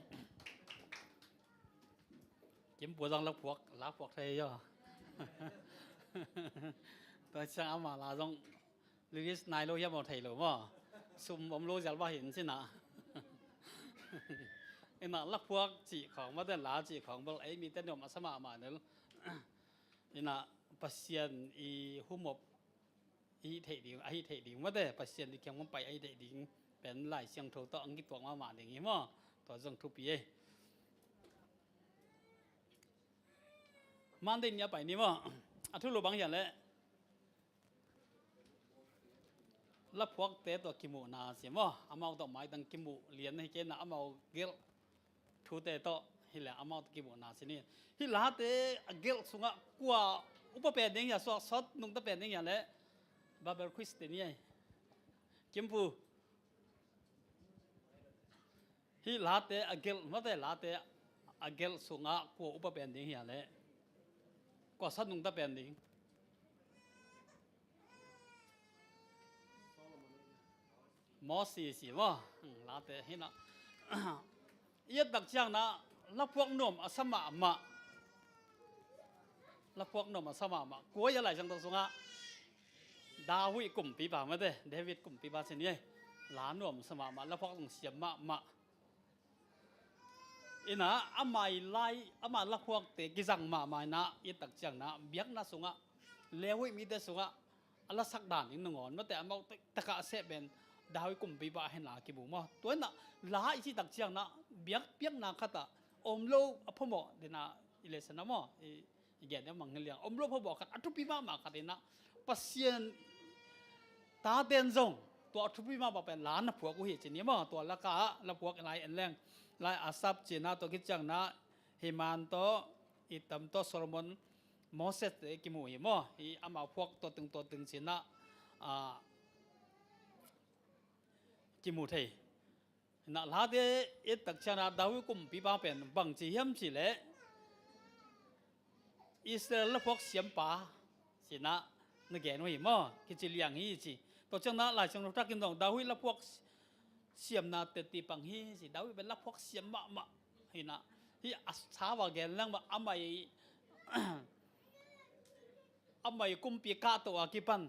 Kim Pua zang lakphuak, lakphuak thei aw. Tua ciang ama la zong lyrics nai lo hiam aw, thei lo maw. Sum om lo zial va hin sinah. Inah lakphuak cih khawng mate, la cih khawng bel ei mite nuam a sa mahmah nel. Inah Pasian i humop i hih theih ding, a hih theih ding mate, Pasian i kiang pai a hih theih ding pen Lai Siangtho tawh ang kituak mahmah ding hi maw. Tua zong thupi ei. Mandei ni a pai ni maw. A thulu bang hian leh laphuakte tawh kimuhna si maw, amau tawh maitang kimuh lian hi kei inah, amau gelh thute tawh hileh amau tawh kimuhna si ni. Hih late a gelh sungah kua upa pen ding hia, suak sawt nungta pen ding hia leh Bible quiz te ni ei. Kim Pua. Hih late a gelh, mate late a gelh sungah kua upa pen ding hia leh kua sawt nungta pen ding? Moses hi maw. Hmm, late hinah. I et tak cianginah laphuak nuam a sa mahmah. Laphuak nuam a sa mahmah. Kua a Lai Siangtho sungah? David kumpipa mate, David kumpipa ci ni ei. La nuam sa mahmah, laphuak zong siam mahmah. Inah amah i lai, amah laphuakte kizang mahmah inah i et tak cianginah biakna sungah, Levi mite sungah a lasak dan in nangawn mate, amau takah a seh pen David kumpipa a hin la kimu maw. Tua inah la i cih tak cianginah biakpiakna khatah om lo a phamawh dinah i lesson ah maw, i i gen deuh mang hi liang. Om lo phamawh khat, a thupi mahmah khat inah Pasian taten zong tua a thupi mahmah pen la na phuak uh hi ci ni maw. Tua lakah laphuak lai en leng, lai Asaph cinah, tua kicianginah Heman tawh, Ethan tawh, Solomon, Moses te kimu hi maw. Hi amau phuak tua teng tua teng cinah kimu thei. Inah late i et tak cianginah David kumpipa pen bangci hiam cih leh Israel laphuak siampa cinah na gen uh hi maw, kici liang hi ci. Tua cianginah Lai Siangtho takin zong David laphuak siamna teti pang hi ci. David pen laphuak siam mahmah hinah, hih a sau a gen leng mah amah i amah i kumpi kahto a kipan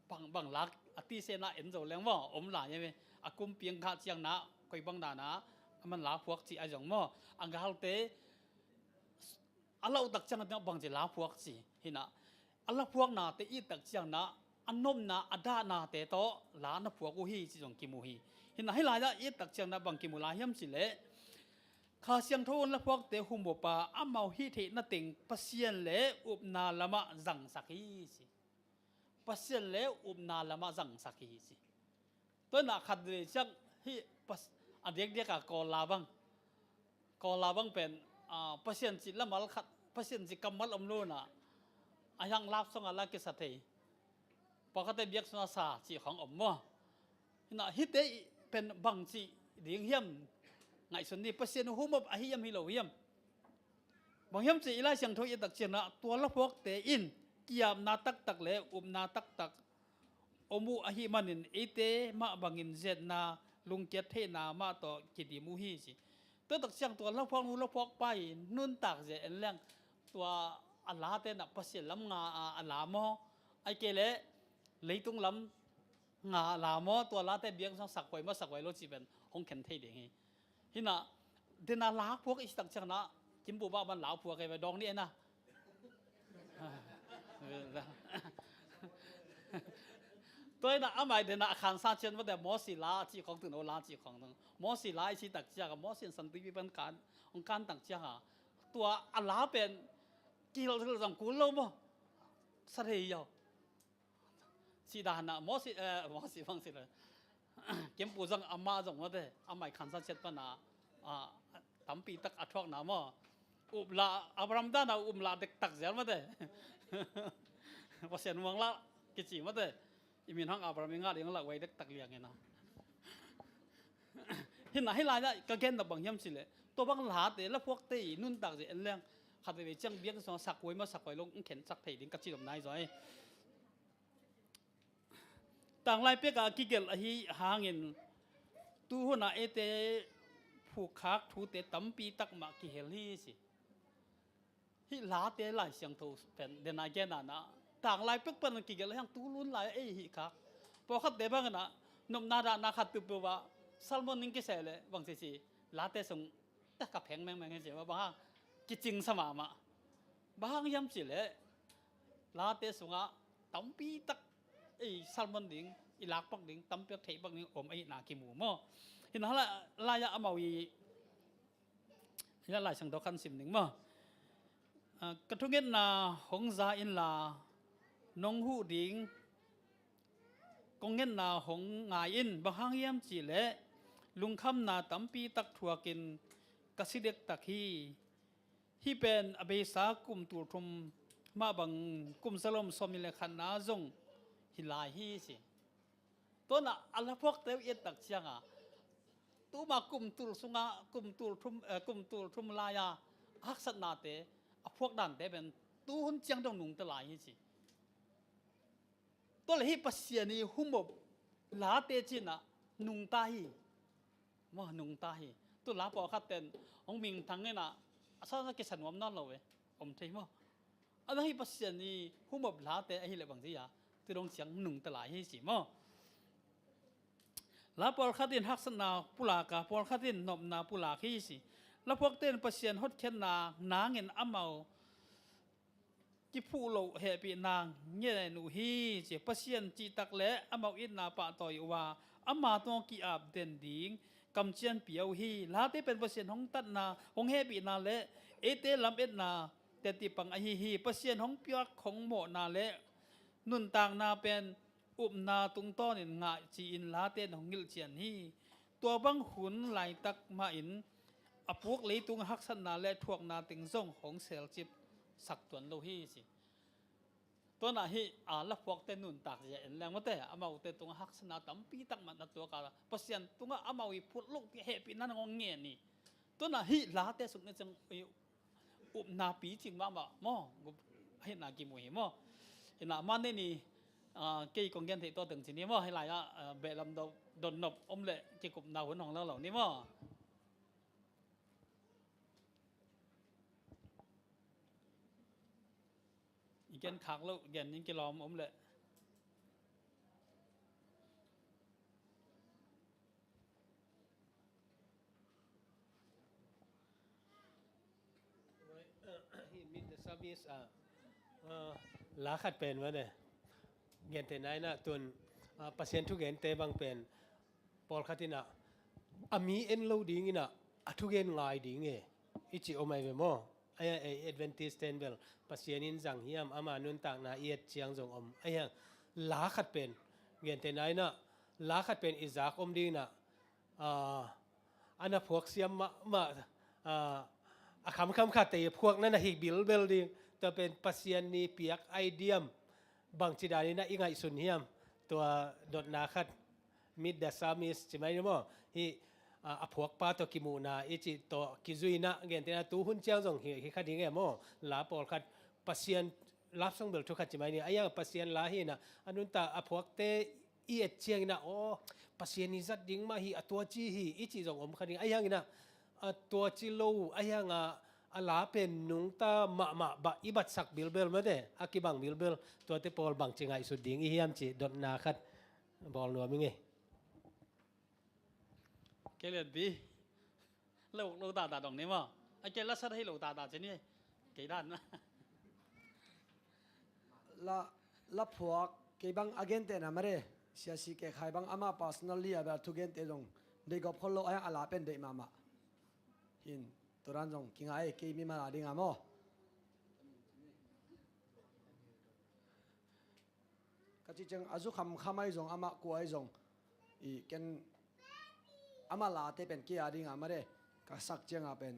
bang, bang lak a tisenah en zo leng maw, om lai em e. A kumpi ang kah cianginah koi bang danah aman la phuak cih a zong maw. A galte a lauh tak cianginah bangci la phuak ci hinah, a laphuaknate i et tak cianginah a nopna a dahnate tawh la na phuak uh hi ci zong kimu hi. Hinah hih lai-ah i et tak cianginah bang kimu lai hiam cih leh Kha Siangtho un laphuakte hum uh a, amau hih theihna teng Pasian le upna lamah zangsak hi ci. Pasian le upna lamah zangsak hi ci. Tua inah khat vei ciang hih a diakdiak a Kawl la bang, Kawl la bang pen Pasian cih lamal khat, Pasian cih kammal om lo inah a hiang love song a la kisa thei. Pawlkhatte biak sungah sa cih khawng om maw. Hinah hihte pen bangci ding hiam? Ngaihsun ni, Pasian hum up ahi hiam hi lo hiam? Bang hiam cih i Lai Siangtho i et tak cianginah tua laphuakte in ki-apna taktak le upna taktak om uh ahih manin eite mah bangin zetna, lungkiat theihna mah tawh kidim uh hi ci. Tua tak ciang tua laphuaknu laphuakpa i nuntak zia en leng, tua a late inah Pasian lam nga a la maw, ahih kei leh leitung lam nga la maw, tua late biak sungah sakhuai maw sakhuai lo cih pen hong khen thei ding hi. Hinah dena la phuak i cih tak cianginah Kim Pua bang man la phuak hi ve, dawng ni e na. Tua inah amah i denah a khansa ciat mate, Mosi la a cih khawng tun, o la a cih khawng tun. Mosi la i cih tak ciangah Mosi in San Tuipi pan kan, hong kan tak ciangah tua a la pen kihilh zong kul lo maw. Sa thei hiau. Sihdanah Mosi, eh, Mosi bang si lo. Kempu zong amah zong mate, amah i khansa ciat pana, ah, tampi tak a thuakna maw. Upla, Abraham dana upla dektak zel mate. Pasian muang la kici mate. I min hang Abraham i ngah ding la uai dektak liang ina. Hina hi lai-ah ka genna bang hiam cileh, tua bang late, laphuakte i nuntak zia en leng khat veve ciang biak sung sakhuai maw sakhuai lo, khen sak thei ding ka ci lom nai zaw hi. Tanglai pek a kigelh ahi hangin tuhuna eite phukkhak thute tampi tak mah kihel hi si. Hih late Lai Siangtho pen dena genana tanglai pek pan kigelh ahi hang tulun lai ei hih khak. Pawlkhatte bangin ah nopna dahna khat tup peuh ah Salmon ning kiseh leh bang sisi late sung ka pheng mengmeng hi ci, bang hang kicingsa mahmah. Bang hang hiam cileh late sungah tampi tak i salmon ding, i lakpak ding, tampiak theihpak ding om ahihna kimu maw. Hina lai-ah amau i, hina Lai Siangtho khan sim ding maw. Ah, ka thungetna hong za inla nong huh ding, kong ngetna hong ngai in, bang hang hiam cileh lungkhamna tampi tak thuakin ka si dektak hi. Hih pen a beisa kum tul thum mah bang kum zalom sawmnih le khatna zong hi lai hi si. Tuanah a laphuakte uh i et tak cianga tuma kum tul sunga kum tul thum, eh, kum tul thum lai-a haksatnate a phuak dante pen tuhun ciang dong nungta lai hi ci. Tua le hih Pasian i humop late cinah nungta hi. Maw, nungta hi. Tu la pawlkhat ten hong mingthang inah a sawtna kisa nuam nawn lo ve. Om thei maw. A dang hih Pasian i humop late ahileh bangci a tu dong ciang nungta lai hi ci maw. La pawlkhat in haksatna pulak a, pawlkhat in nopna pulak hi ci. La phuakte in Pasian hotkhiatna nangin amau kiphuh loh hehpihna ngen uh hi ci. Pasian cihtak le amau itna pahtawi uh a, ama tungah ki-ap den ding kamciam pia uh hi. Late pen Pasian hong tatna, hong hehpihna le eite lametna tetipang ahi hi. Pasian hong piak hong mawhna le nuntakna pen upna tungtawnin ngah ci-in late in hong ngilh cian hi. Tua bang hun laitak mahin a puk leitung haksatna le thuakna teng zong hong selcip sak tuan lo hi ci. Tuanah hih a laphuakte nuntak zia en leng mate, amaute tungah haksatna tampi tak mah na tuak a, Pasian tungah amau i phut loh hehpihna nang hong ngen hi. Tuanah hih late suk ne ciang upna picing mahmah maw, ahihna kimu hi maw. Inah mah ne ni, ah, kei kong gen theih tua teng ci ni maw, hih lai-ah, ah, behlam do donnop om leh kikupna hun hong lo lo ni maw. I gen khak loh gen in kilawm om leh. Hih Meet the Psalmist, ah, ah, la khat pen mah ne. Gente naina tun, ah, Pasian thugente bang pen pawlkhat inah a mi en lo ding inah a thugen ngai ding e i ci om ai ve maw. Aia ei Adventist ten bel Pasian in zang hiam, ama nuntakna i et ciang zong om. Aia la khat pen gente naina la khat pen i zak om ding inah, ah, a na phuak siam mahmah, ah, a khamkham khatte i phuakna na hi bilbel ding. Tua pen Pasian ni piak ai diam, bangci danin ah i ngaihsun hiam? Tua dotna khat, Meet the Psalmist ci mai ni maw. Hih, ah, a phuakpa tawh kimuhna i cih tawh kizuina gentehna tuhun ciang zong hi, hi kha ding e maw. La pawlkhat Pasian lapsong bel thu khat ci mai ni. Aia Pasian la hi inah a nuntak a phuakte i et ciangin ah, aw, Pasian i zat ding mah hi, a tuaci hi i cih zong om kha ding. Aia hangin ah, a tuaci lo, aia hangah a la pen nungta mahmah bah i batsak bilbel mate, a kibang bilbel, tuate pawl bangci ngaihsut ding i hiam cih dotna khat bawl nuam i ngei. Kei lian pi. Lo, lo tata dong ni maw. A kei la sat hei lo tata ci ni. Kei dan. La, la phuak kei bang a gentehna mare, siasi kei khai bang ama personally a bel a thu gente zong deih gawp khol lo a, a la pen deih mahmah. Hin, tua dan zong kingai kei mimal a dinga maw. Ka ci ciang a zu khamkham ai zong, amah kua ai zong, i ken amah late pen kei a dinga mare, ka sak cianga pen,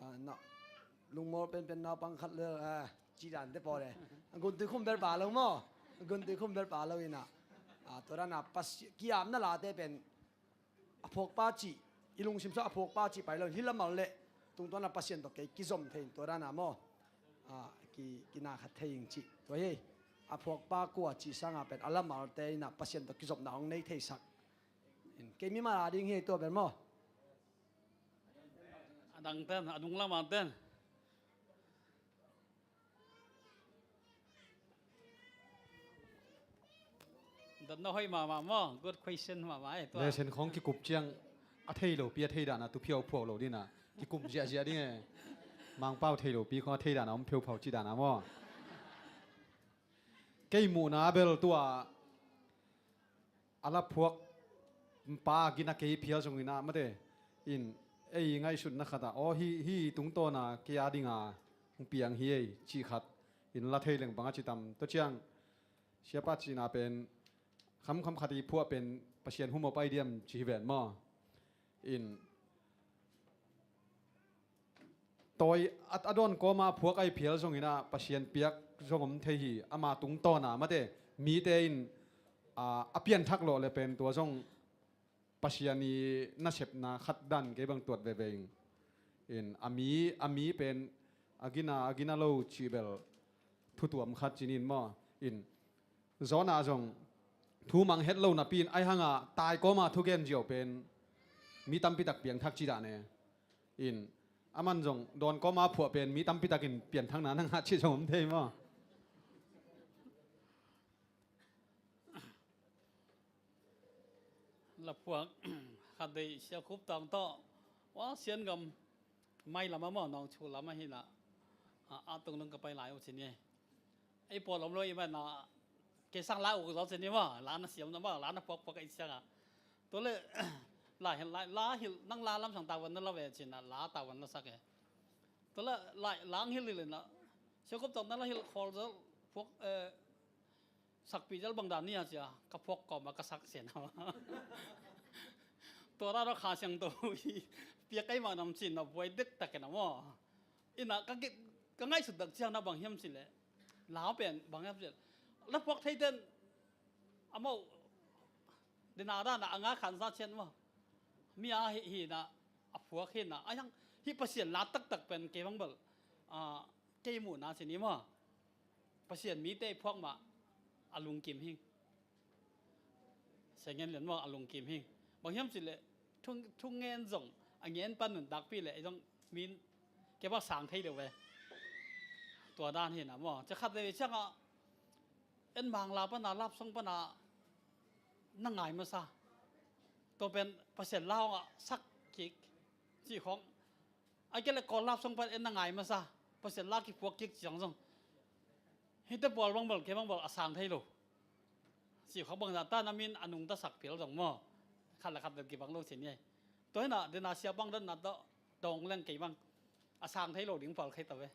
ah, na, lungmawl penpen naupang khat le, ah, ci dante paw le. Guntui khum bel pa lo maw? Guntui khum bel pa lo ina. Ah, tua dana pas kiamna late pen a phuakpa cih, i lungsim sua a phuakpa cih pai lo, hi lamal le tungtuana Pasian tawh kei kizom thei in tua dana maw? Ah, ki, kina khat thei ing cih. Tua hi, a phuakpa kua cih sanga pen a lamalte ina Pasian tawh kizopna hong nei theisak. In, kei mimal a ding hi tua pen maw? A dang ten, a nung lama ten. Dotna hoih mahmah maw? Good question mahmah eh, tua. Lesson khong kikup ciang a thei lopi a thei dana tu phiau phuau lo dina. Kikup ziahziah ding eh. Mangpau thei lopi khong a thei dana om phiau phau ci dana maw? Kei muhna bel tua a la phuak pa gina kei phial zongina mate in ei ngaihsutna khata aw hi, hi tungtawna kei a dinga hong piang hi ei cih khat in la thei leng banga ci tam. Tua ciang siapa cihna pen khamkham khat i phuah pen Pasian humop ai diam ci hi ven maw? In tawi a, a dawn kawma phuak ai phial zongina Pasian piak zong om thei hi. Ama tungtawna mate mite in, a, a pianthak lawh le pen tua zong Pasian i nasepna khat dan kei bang tuat veve ing. In a mi, a mi pen a gina, a gina lo cih bel thutuam khat cinin maw? In Jonah zong thu mang het lo napi in ai hanga tai kawma thugen ziau pen mi tampitak piangthak ci dan e. In aman zong dawn kawma phuah pen mi tampitakin pianthakna na ngah ci zong om thei maw? Laphuak khat deih siakhup tawng tawh wa siangam mai lama maw, nawngchu lama hinah a, a tung dong ka pai lai uh cin hi. Ei pawl om lo i man a, kei sang la uh zaw cin hi maw, la na siam na maw, la na phuak phuak ka i siang a. Tua le la hilh, la, la hilh, nang la lam sang tavuan na la ve cin a, la tavuan na sak e. Tua le la, la ang hilh hilh in a, siakhup tawng na la hilh khawl zaw phuak, eh, sakpih zel bang dan ni a cia, ka phuak kawm a ka sak sen a. Tua dan a Kha Siangtho hi, piak ei mah nam cin a buai dektak in a maw. Ina ka ki, ka ngaihsut dak ciang na bang hiam cileh, la pen bang hiam cileh, la phuak thei ten a mau dina dan a nga khan sa cian maw. Mi a hi, hi na a phuak hi na a hiang hi Pasian la taktak pen kei bang bel, a, kei muhna cin hi maw. Pasian mite phuak mah a lungkim hing. Sia ngen lian maw, a lungkim hing. Bang hiam cileh thu, thu ngen zong a ngen pan nuntakpih leh zong min kei bang sang thei deuh ve. Tua dan hi na maw, cia khat ve ciangah en Mangla pana, Lapsong pana na ngai masa. Tua pen Pasian la hongah sak kik cih khong. A kei le Kawl Lapsong pan en na ngai masa, Pasian la kiphuak kik ciang zong hite pawl bang bel kei bang bel a sang thei lo. Cih khong bangzah ta na min a nungta sak phial zong maw. Khat le khat bel kibang lo cin hi. Tua hinah dena sia bang dotna tawh dawng leng kei bang a sang thei lo ding pawl kei ta ve.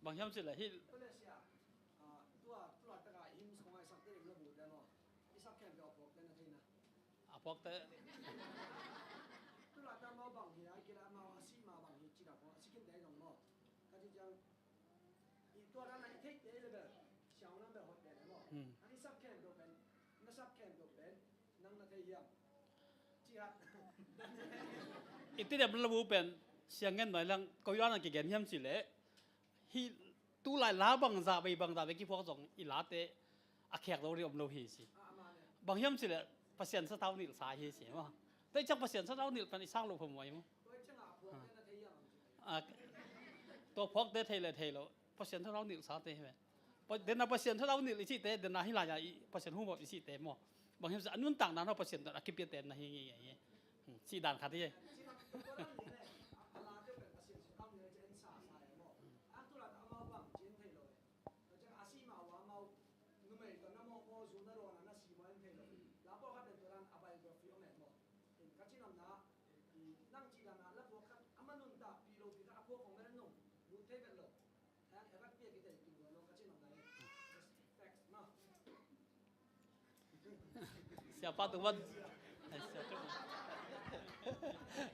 Bang hiam cileh hi. Tua le sia, ah, tua, tua taka hymns kong ai sak te ding la bu te maw. I sak khem kei a phuak te na theina. A phuak te. Tua le ta maw bang hi, ai kila maw a si ma bang hi, ci da maw, a si khin te zong maw. Ka ci ciang, i tua dan a i theih te le bel, siang lam bel hot te le maw. Hmm. Ani sak khem dok pen, na sak khem dok pen, nang na thei hiam. Ci ha. I ti dem la bu pen, siang ngen noi lang, ko yuan a kigen hiam cileh. Hi tulai la bangzah vei bangzah vei kiphuak zong i late a khek lo ri om lo hi si. Bang hiam cileh Pasian sathau nilh sa hi si maw. Tua i ciang Pasian sathau nilh pen i sang lo phamawh hi maw. Ah. Tua phuakte thei le thei lo Pasian sathau nilh sate hi ve. Pa, dena Pasian sathau nilh i cihte, dena hi lai-a i Pasian humop i cihte maw. Bang hiam cileh a nuntakna no Pasian tawh a kipiate na hi ngei hi. Hmm, cih dan khat hi. Siapa tu, Wan?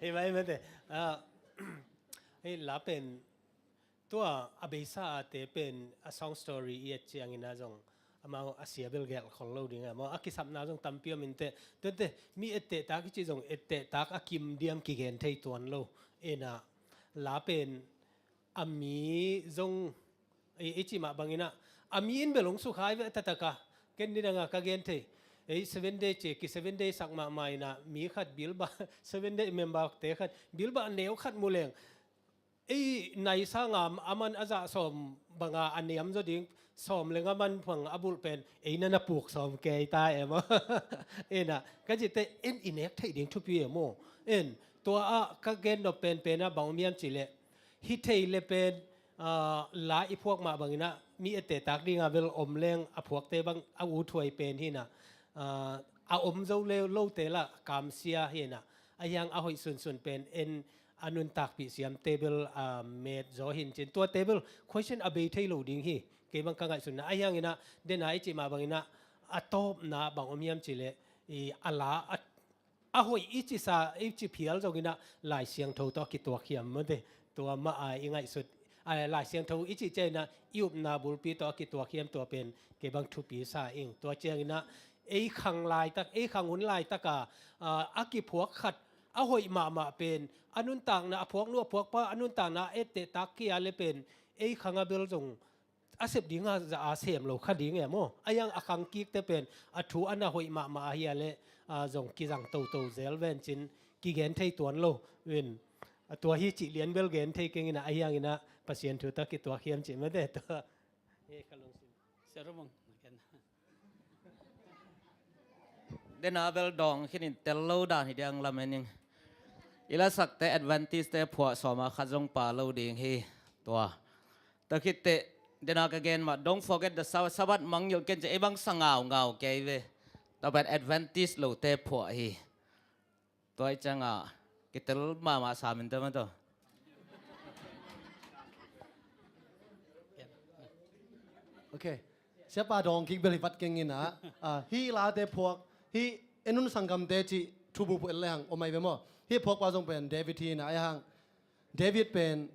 Hei, mai mate. Ah, hei, la pen tua a beisa a te pen a song story i et ciangin a zong amau a sia bel gelh khol lo ding a maw, a kisapna zong tampi om in teh. Tuate mi ettehtak i ci zong ettehtak a kim diam kigen thei tuan lo. Ena la pen a mi zong i, i cih mah bangin ah a mi in bel hong sukha hi ve taktak a. Ken nidang a ka gen thei, ei, Seven Day ci, ki Seven Day sak mahmah in ah mi khat Bilbah Seven Day member te khat Bilbah neu khat mu leng, ei, nai sanga a man a zah sawm banga a niam zaw ding, sawm leng a man bang a bulh pen ei na na puk sawm kei ta e maw. Ena ka cihte en i nek theih ding thupi e maw. En tua ah ka gen nop penpen ah bang om hiam cih leh, hi thei le pen, ah, la i phuak mah bangin ah mi ettehtak ding a bel om leng a phuakte bang a uthuai pen hi in ah, ah, a om zo le lote lah kamsia hi in ah, a hiang a hoih sunsun pen en a nuntakpih siamte bel, ah, met zaw hi in cin, tuate bel question a bei thei lo ding hi. Kei bang ka ngaihsunna a hiangin ah, dena i cih mah bangin ah a tawpna bang om hiam cih leh, i, a la a a hoih i cisa, i ci phial zongin ah Lai Siangtho tawh a kituak hiam mate. Tua mah a i ngaihsut, a, Lai Siangtho i cih ciangin ah i upna bulpi tawh a kituak hiam, tua pen kei bang thupi sa ing. Tua ciangin ah ei khang laitak, ei khang hun laitak a, a, a kiphuak khat a hoih mahmah pen a nuntakna, a phuaknu a phuakpa a nuntakna a ettehtak kia le pen ei khang a bel zong a sep ding a za a sem lo kha ding e maw. A hiang a khang kikte pen a thu a na hoih mahmah a hi a leh, a, zong kizang toto zel ven cin kigen thei tuan lo. Ven a tua hi cih lian bel gen thei keng in ah, a hiangin ah Pasian thu tawh kituak hiam cih mate tua. E, ka lungsim. Sia Ru Mung, na ken. Dena bel dawng khin in tel lo dan hi diang lamen ing. I lasakte Adventist te phuah sawma khat zong pha lo ding hi. Tua. Tua khit teh, dena ka gen mah, don't forget the Sabbath, Sabbath mangngilh ken ci, ei bang sa ngaungau kei ve. Tua pen Adventist lote phuah hi. Tua i ciangah kitel mahmah sa min te mah tawh. Ok. Siapa dawng kik bel hi vat keng in ah, ah, hih late phuak, hih en un sanggamte cih thubu phuh en le hang om ai ve maw. Hih phuakpa zong pen David hi in ah, ai hang David pen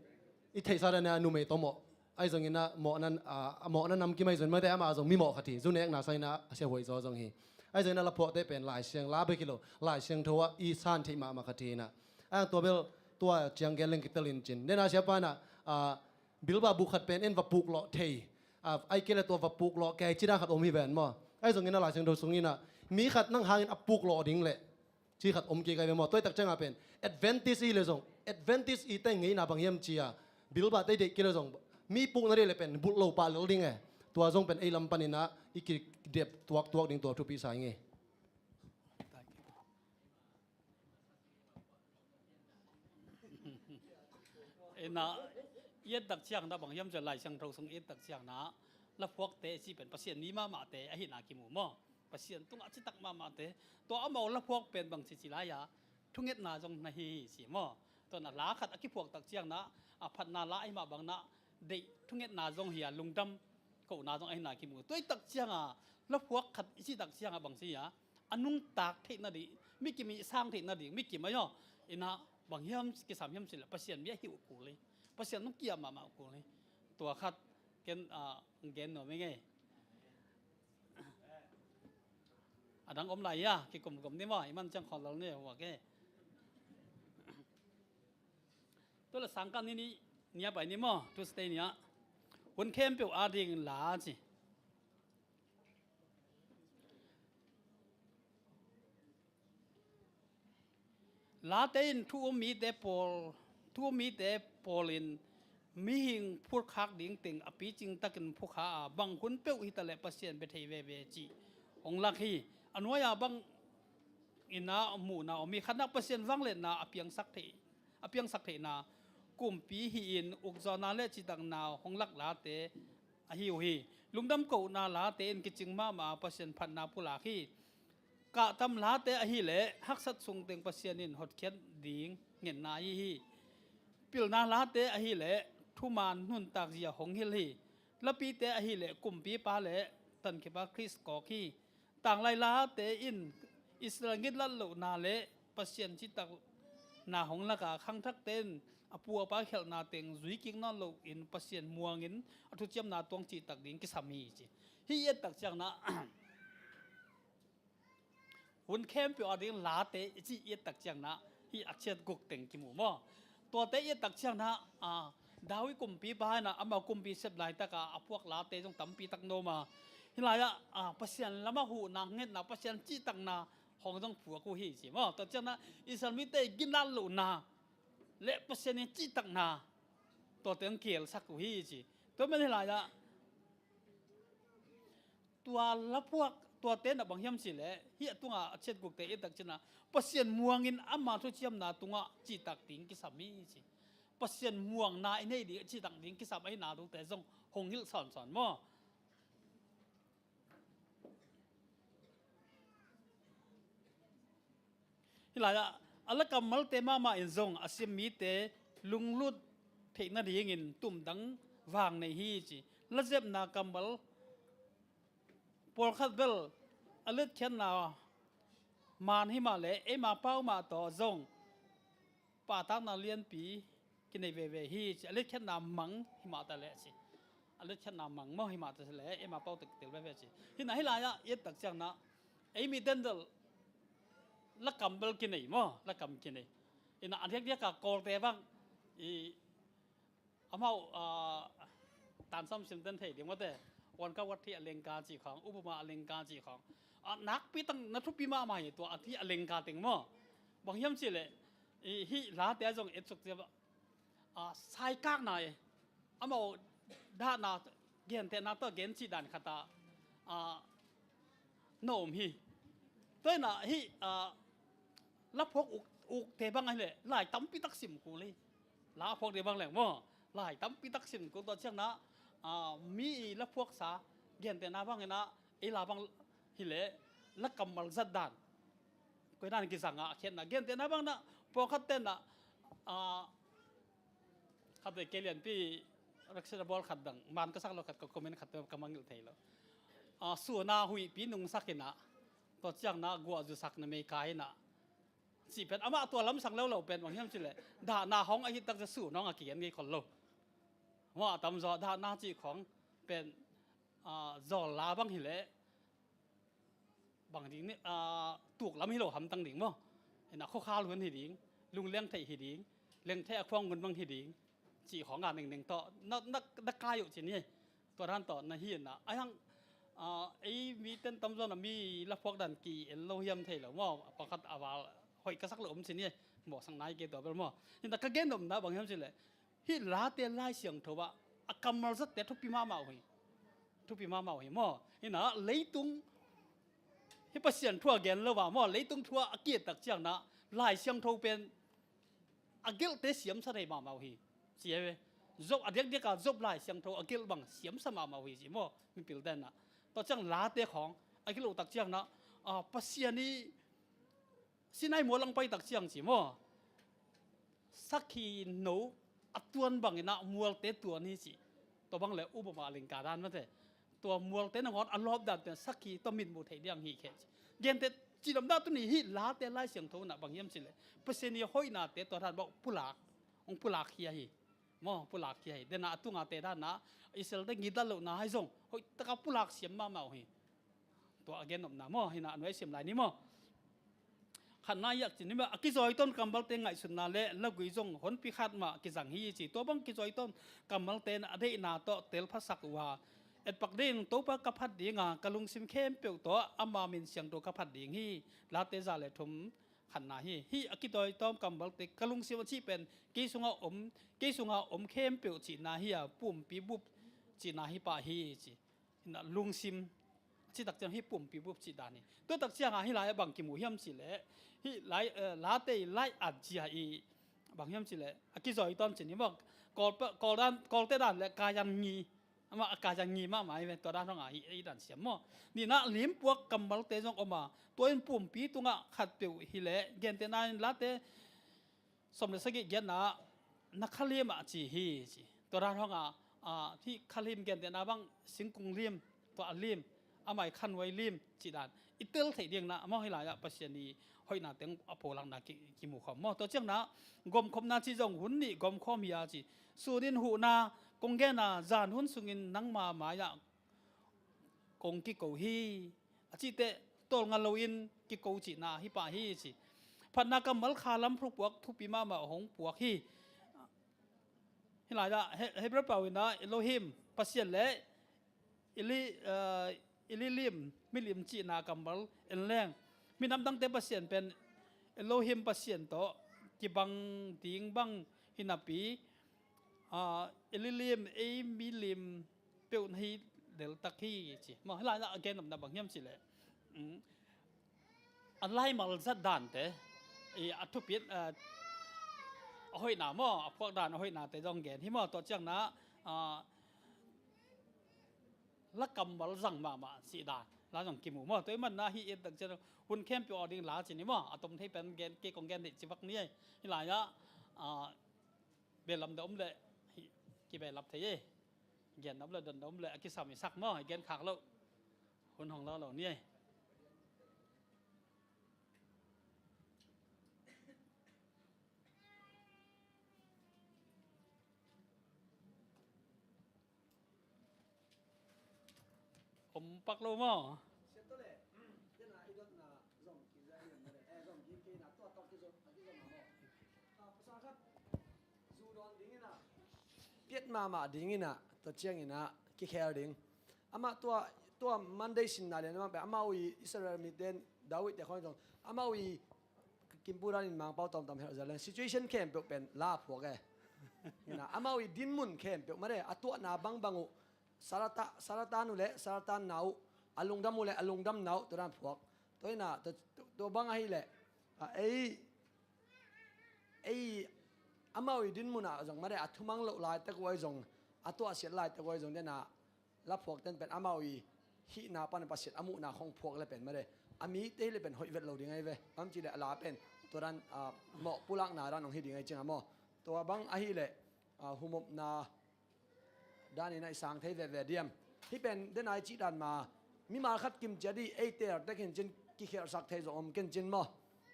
i theihsa dan a numei tawh mawh. Ahi zongin ah mawhna, ah, mawhna namkim ahi zongin mate, amah zong mi mawh khat hi. Zu nekna sangin ah a siahuai zaw zong hi. Ahi zongin ah laphuakte pen Lai Siang, la bek hi lo, Lai Siangtho ah i san theih mahmah khat hi in ah. Ahi hang tua bel tua ciang gen leng kitel in cin. Dena siapa in ah, ah, Bilbah buk khat pen en va puklawh thei. Ah, ai kei le tua va puklawh kei ci dan khat om hi ven maw. Ahi zongin ah Lai Siangtho sungin ah mi khat nang hangin a puklawh ding leh ci khat om kik ai ve maw. Tua i tak ciangah pen Adventist i le zong, Adventist i teng ngeina bang hiam ci a, Bilbah te i deih kei le zong mi pukna deih le pen bulh lo pah lel ding e. Tua zong pen ei lam panin ah i kidep tuaktuak ding tua thupi sa ing e. Ina, i et tak ciang na bang hiam ci a, Lai Siangtho sung i et tak ciang na, laphuakte i cih pen Pasian mi mahmahte ahihna kimu maw. Pasian tungah citak mahmahte, tua amau laphuak pen bang ci ci lai a, thungetna zong na hi hi ci maw. Tua na la khat a kiphuak tak ciang na, a phatna la ahi mah bang na, deih thungetna zong hi a, lungdam kohna zong ahihna kimu. Tua i tak ciang a, laphuak khat i cih tak ciang a bang ci a, a nungtak theih nading, mi kim i sang theih nading, mi kim ahi aw. Ina bang hiam kisam hiam ci le, Pasian mi ahi uh kul hi. Pasian nung kia mahmah uh kul hi. Tua khat ken, ah, gen nuam ing e. A dang om lai a, kikumkum ni maw, i man ciang khawl lal ni, hua ke. Tua le sangkah ni ni, nia pai ni maw, Tuesday ni a. Hun khempeuh a ding la ci. Late in thu um mite pawl, thu um mite pawl in mihing phurkhak ding teng a picing takin phukha a, bang hun peuh hi ta leh Pasian bia thei veve cih hong lak hi. A nuai a bang in a muhna om hi. Khatna, Pasian vangliatna a piangsak theih, a piangsak theihna, kumpi hi-in ukzawhna le citakna hong lak late ahi uh hi. Lungdam kohna late in kicing mahmah a Pasian phatna pulak hi. Kahtam late ahih leh haksat sungteng Pasian in hotkhiat ding ngetna ahi hi. Pilna late ahih leh thuman nuntak zia hong hilh hi. Lapite ahileh kumpipa le tankhipa Khrist kawk hi. Tanglai late in Israel ngitlat lohna le Pasian citakna hong laka khangthakte in a pu a pa khialhna teng zui kik nawn loin Pasian muangin a thuciamna tuang cihtak ding kisam hi ci. Hih i ettak ciangna hun khempeuh a ding late i ci i ettak ciangna hih a ciat guk teng kimu maw? Tuate i ettak ciangna, a, David kumpipa ina amau kumpi sep laitaka a puak late zong tampi tak no ma. Hih lai-ah, a, Pasian lamah huhna ngetna, Pasian cihtakna hong zong puak uh hi ci maw? Tua ciangna Israel mite ginat lohna le Pasian in cihtakna tuate hong kielsak uh hi ci. Tua man hih lai-ah tua laphuak, tuate na bang hiam cileh hih a tunga a ciat gukte i ettak ciangna Pasian muangin ama thuciamna tungah cihtak ding kisam hi ci. Pasian muangna i nei ding cihtak ding kisam ahina dungte zong hong hilh sawnsawn maw? Hih lai-ah a la kammalte mahmah in zong a sim mite lunglut theih nadingin tumdang vang nei hi ci. Lazepna kammal pawlkhat bel a letkhiatna man himah le eima pau mah tawh zong pahtakna lianpi kinei veve hi ci. A letkhiatna mang himah ta leh ci. A letkhiatna mang maw himah ta leh eima pau tek tel veve ci. Hina hih lai-ah i ettak ciangna ei mi tendel lakam bel kinei maw? Lakam kinei. Ina a diakdiaka Kawlte bang i amau, a, tansam simten thei ding mate. Wan ka wat hi a lengka ci khawng, upama a lengka ci khawng. A, nakpi tang na thupi mahmah hi tua a thi a lengka teng maw? Bang hiam cileh i hih late a zong etsuk cia, a, saikakna e. Amau dahna gentehna tawh gen cih dan khata, a, na om hi. Tua ina hih, a, laphuak uk, ukte bang ahileh lai tampi tak sim kul hi. La a phuakte bang leng maw? Lai tampi tak sim kul tua ciangna, a, mi i laphuaksa gentehna bang ina ei la bang hileh la kammal zat dan koi dan kizanga a khiatna gentehna bang na pawlkhat tenna, a, khat vei kei lianpi reksena bawl khat dang man ka sak lo khat ka comment khat ka mangilh thei lo. A, suna huihpi nungsak ina tua ciangna guahzusak na meikai ina cih pen amah tua lamsang lo lo pen bang hiam cileh dahna hong ahih takcia sun hong a kigen ngei khol lo. Amah a tamzaw dahna cih khawng pen, a, zawl la bang hileh bang ding ni, a, tuk lam hi lo hamtang ding maw? Ina khuakhal hun hi ding, lungleng theih hi ding, leng theih a khuang hun bang hi ding cih khawng a nengneng tawh na, na, na kai uh ci ni. Tua dan tawh na hi ina a hiang, a, ei mi ten tamzaw na mi laphuak dan ki en lo hiam thei lo maw? A pawlkhat a val hoih ka sak lo om ci ni. Mawhsak nai kei tua bel maw? Hina ka gen nopna bang hiam cileh hih late Lai Siangtho ah a kammal zatte thupi mahmah uh hi. Thupi mahmah uh hi maw? Hina leitung hih Pasian thu a gen lo ah maw? Leitung thu a kiettak ciangna Lai Siangtho pen a gelhte siamsa thei mahmah uh hi. Ci e ve. Job a diakdiaka Job Lai Siangtho a gelh bang siamsa mahmah uh hi ci maw? Mipil tenna tua ciang late khawng a gelh uh tak ciangna, a, Pasian i Sinai mual ang paitak ciang ci maw? Sakhi no a tuan bangin ah mualte tuan hi ci. Tua bang le upama lingka dan mate. Tua mualte nangawn a lawp dan pen sakhi tua mitmuh theih diang hi khe ci. Gente cidamna tuni hih late Lai Siangtho na bang hiam ci le Pasian i hoihnate tua dan bang pulak, hong pulak hi ahi. Maw, pulak hi ahi. Dena a tunga te dana Israel te ngitla lohna hai zong hoihtaka pulak siam mahmah uh hi. Tua a gen nopna maw, hina a nuai sim lai ni maw? Khatna i ak cin ni maw, a kizawi tawn kammalte ngaihsutna le lagui zong honpi khat mah kizang hi ci. Tua bang kizawi tawn kammalte in a deihna tawh telphasak uh a, etpak ding Topa ka phat dinga ka lungsim khempeuh tawh ama min siangtho ka phat ding hi. Late za le thum khatna hi. Hih a kizawi tawn kammalte ka lungsim a cih pen kei sunga om, kei sunga om khempeuh cihna hi a, pumpi bup cihna hi pah hi ci. Hina lungsim a citak ciang hih pumpi bup cih dan hi. Tua tak cianga hih lai a bang kimu hiam cih leh hih lai, eh, late i lai an cia i bang hiam cih leh a kizawi tawn cin hi maw? Kawl, Kawl dan, Kawlte dan le kayan ngi. Amah a kayan ngi mahmah hi ve, tua dan hong a hih, hih dan siam maw? Nina limpuak kammalte zong om a, tua in pumpi tungah khatpeuh hi leh gentehna in late sawm le sagih giatna na khalim ah ci hi ci. Tua dan hong a Ah, hih kha lim gentehna bang singkung lim, tuah lim, a mai khanuai lim cih dan i tel theih ding na maw, hih lai-ah Pasian i hoihna teng a pulakna ki, kimu khawm maw. Tua ciangna gomkhopna cih zong hun nih gomkhawm hi a ci. Sunin huhna kong gen a, zan hun sungin nangma mai-ah kong kiko hi a cih teh tawlnga loin kiko cihna hi pah hi ci. Phatna kammal kha lam thupha puak thupi mahmah hong puak hi. Hih lai-ah He-, Hebrew pau in ah Elohim Pasian le Eli, eh, Elilim milim cihna kammal en leng, minam dangte Pasian pen Elohim Pasian tawh kibang ding bang hi napi, ah, Elilim ei milim peuh na hi deltak hi ci. Maw, hih lai-ah a gennopna bang hiam cih leh, mm, a laimal zat dante, i a thupit, a, a hoihna maw, a phuak dan a hoihnate zong gen hi maw. Tua ciangna, a, la kammal zang mahmah cih dan la zong kimu maw. Tua ahih manin ah hih i et tak ciang hun khempeuh a ding la ci ni maw. A tom thei pen gen, kei kong gen theih ci bek ni ei. Hih lai-ah, a, behlap na om leh hih kibehlap thei ei. Gen na om leh, don na om leh a kisam i sak maw, i gen khak loh hun hong lo lo ni ei. Om pak lo maw? Piat mahmah ding in ah, tua ciangin ah kikhel ding. Amah tua, tua Monday sinna lian amah pen amau i Israel mite in David te khawng zong amau i kimpu dan in Mangpau tawmtawm helh zel leng situation khempeuh pen la phuak e. Ina, amau i dinmun khempeuh mare, a tuahna bangbang uh, Sarata, Saratan uh le Saratan na uh, a lungdam uh le a lungdam na uh, tua dan phuak. Tua ina, tua, tua bang ahih leh, a, ei, ei, amau i dinmun ah zong mare, a thumang loh laitak uh ai zong, a tuahsiat laitak uh ai zong dena, la phuakten pen amau i hihna pan Pasian a muhna khong phuak le pen mare, a mite hi le pen hoih vet lo ding ai ve. Bang ci le a la pen tua dan, a, mawh pulakna dan hong hi ding ai ciang a maw. Tua bang ahih leh, a, humopna dan in a i sang thei veve diam. Hih pen dena i cih dan ma mimal khat kim ciat i ei tel tek hin cin kikhelsak thei zong om ken cin maw.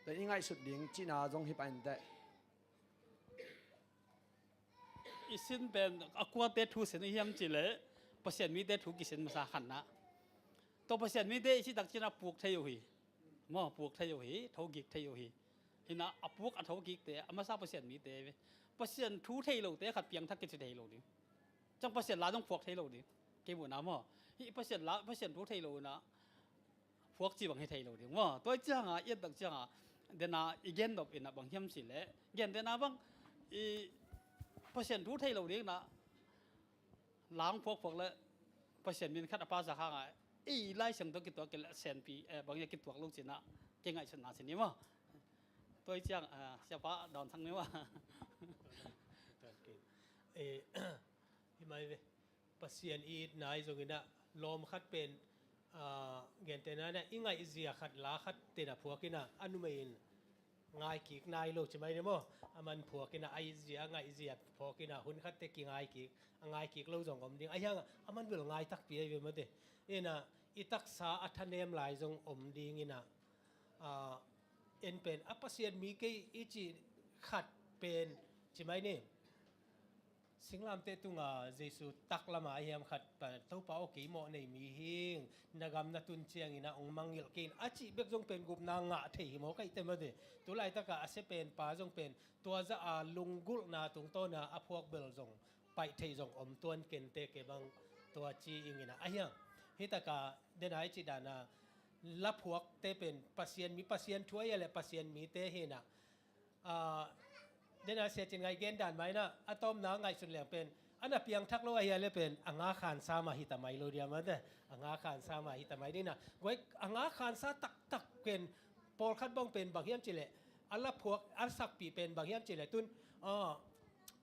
Tua i ngaihsut ding cihna zong hi pah inteh. I sin pen a kuate thu sin i hiam cih leh Pasian mite thu kisin masa khatna. Tua Pasian mite i cih tak ciangin a puk thei uh hi. Maw, puk thei uh hi, thogik thei uh hi. Hi na, a puk a thogikte a masa Pasian mite ve. Pasian thu thei lote khat piangthak kici thei lo ding. Ciang Pasian la zong phuak thei lo ding. Kei muhna maw. Hih Pasian la, Pasian thu thei lo na phuak ci bang hi thei lo ding maw. Tua i cianga, i et tak cianga, dena i gen nop ina bang hiam cih leh, gen dena bang i Pasian thu thei lo ding na, la hong phuakphuak le Pasian min khat a pa zak hanga, i Lai Siangtho kituak kei le senpi, eh, bang ia kituak lo cina, kei ngaihsutna ci ni maw. Tua i ciang, ah, siapa dawn thang ni maw. Eh, hi mai ve. Pasian i itna i zong ina, lawm khat pen, ah, gentehna ina, i ngaihzia khat, la khat tena phuak ina, a numei in ngai kik nai lo ci mai ni maw. A man phuak ina, a itzia, a ngaihzia phuak ina, hun khatte kingai kik, a ngai kik lo zong om ding. A hiang a man bel ngai takpi ai ve mate. Ina, i taksa a thanem lai zong om ding ina, a, en pen, a Pasian mi kei i ci khat pen, ci mai ni. Singlamteh tunga Jesu taklama a hiam khat pan, Topa aw kei mawh nei mi hing, na gam na tun ciangin a hong mangngilh kei in a cih bek zong pen gupna ngah thei hi maw kaihte mate. Tulaitaka a sia pen pa zong pen tua zah a lunggulhna tungtawna a phuak bel zong paih thei zong om tuan kente ke bang tua ci ingina a hiang. Hitaka dena i cih dana la phuakte pen Pasian mi, Pasian thu a hia le Pasian mite hina. Ah, dena sia cin ngai gen dan mai na, a tawmna ngaihsun leng pen, a na piangthak lo a hia le pen, a nga khansa mah hita mai lo dia mate, a nga khansa mah hita mai dina. Guai, a nga khansa taktak pen, pawlkhat bang pen bang hiam cih leh, a la phuak, a sakpih pen bang hiam cih leh, tun, ah,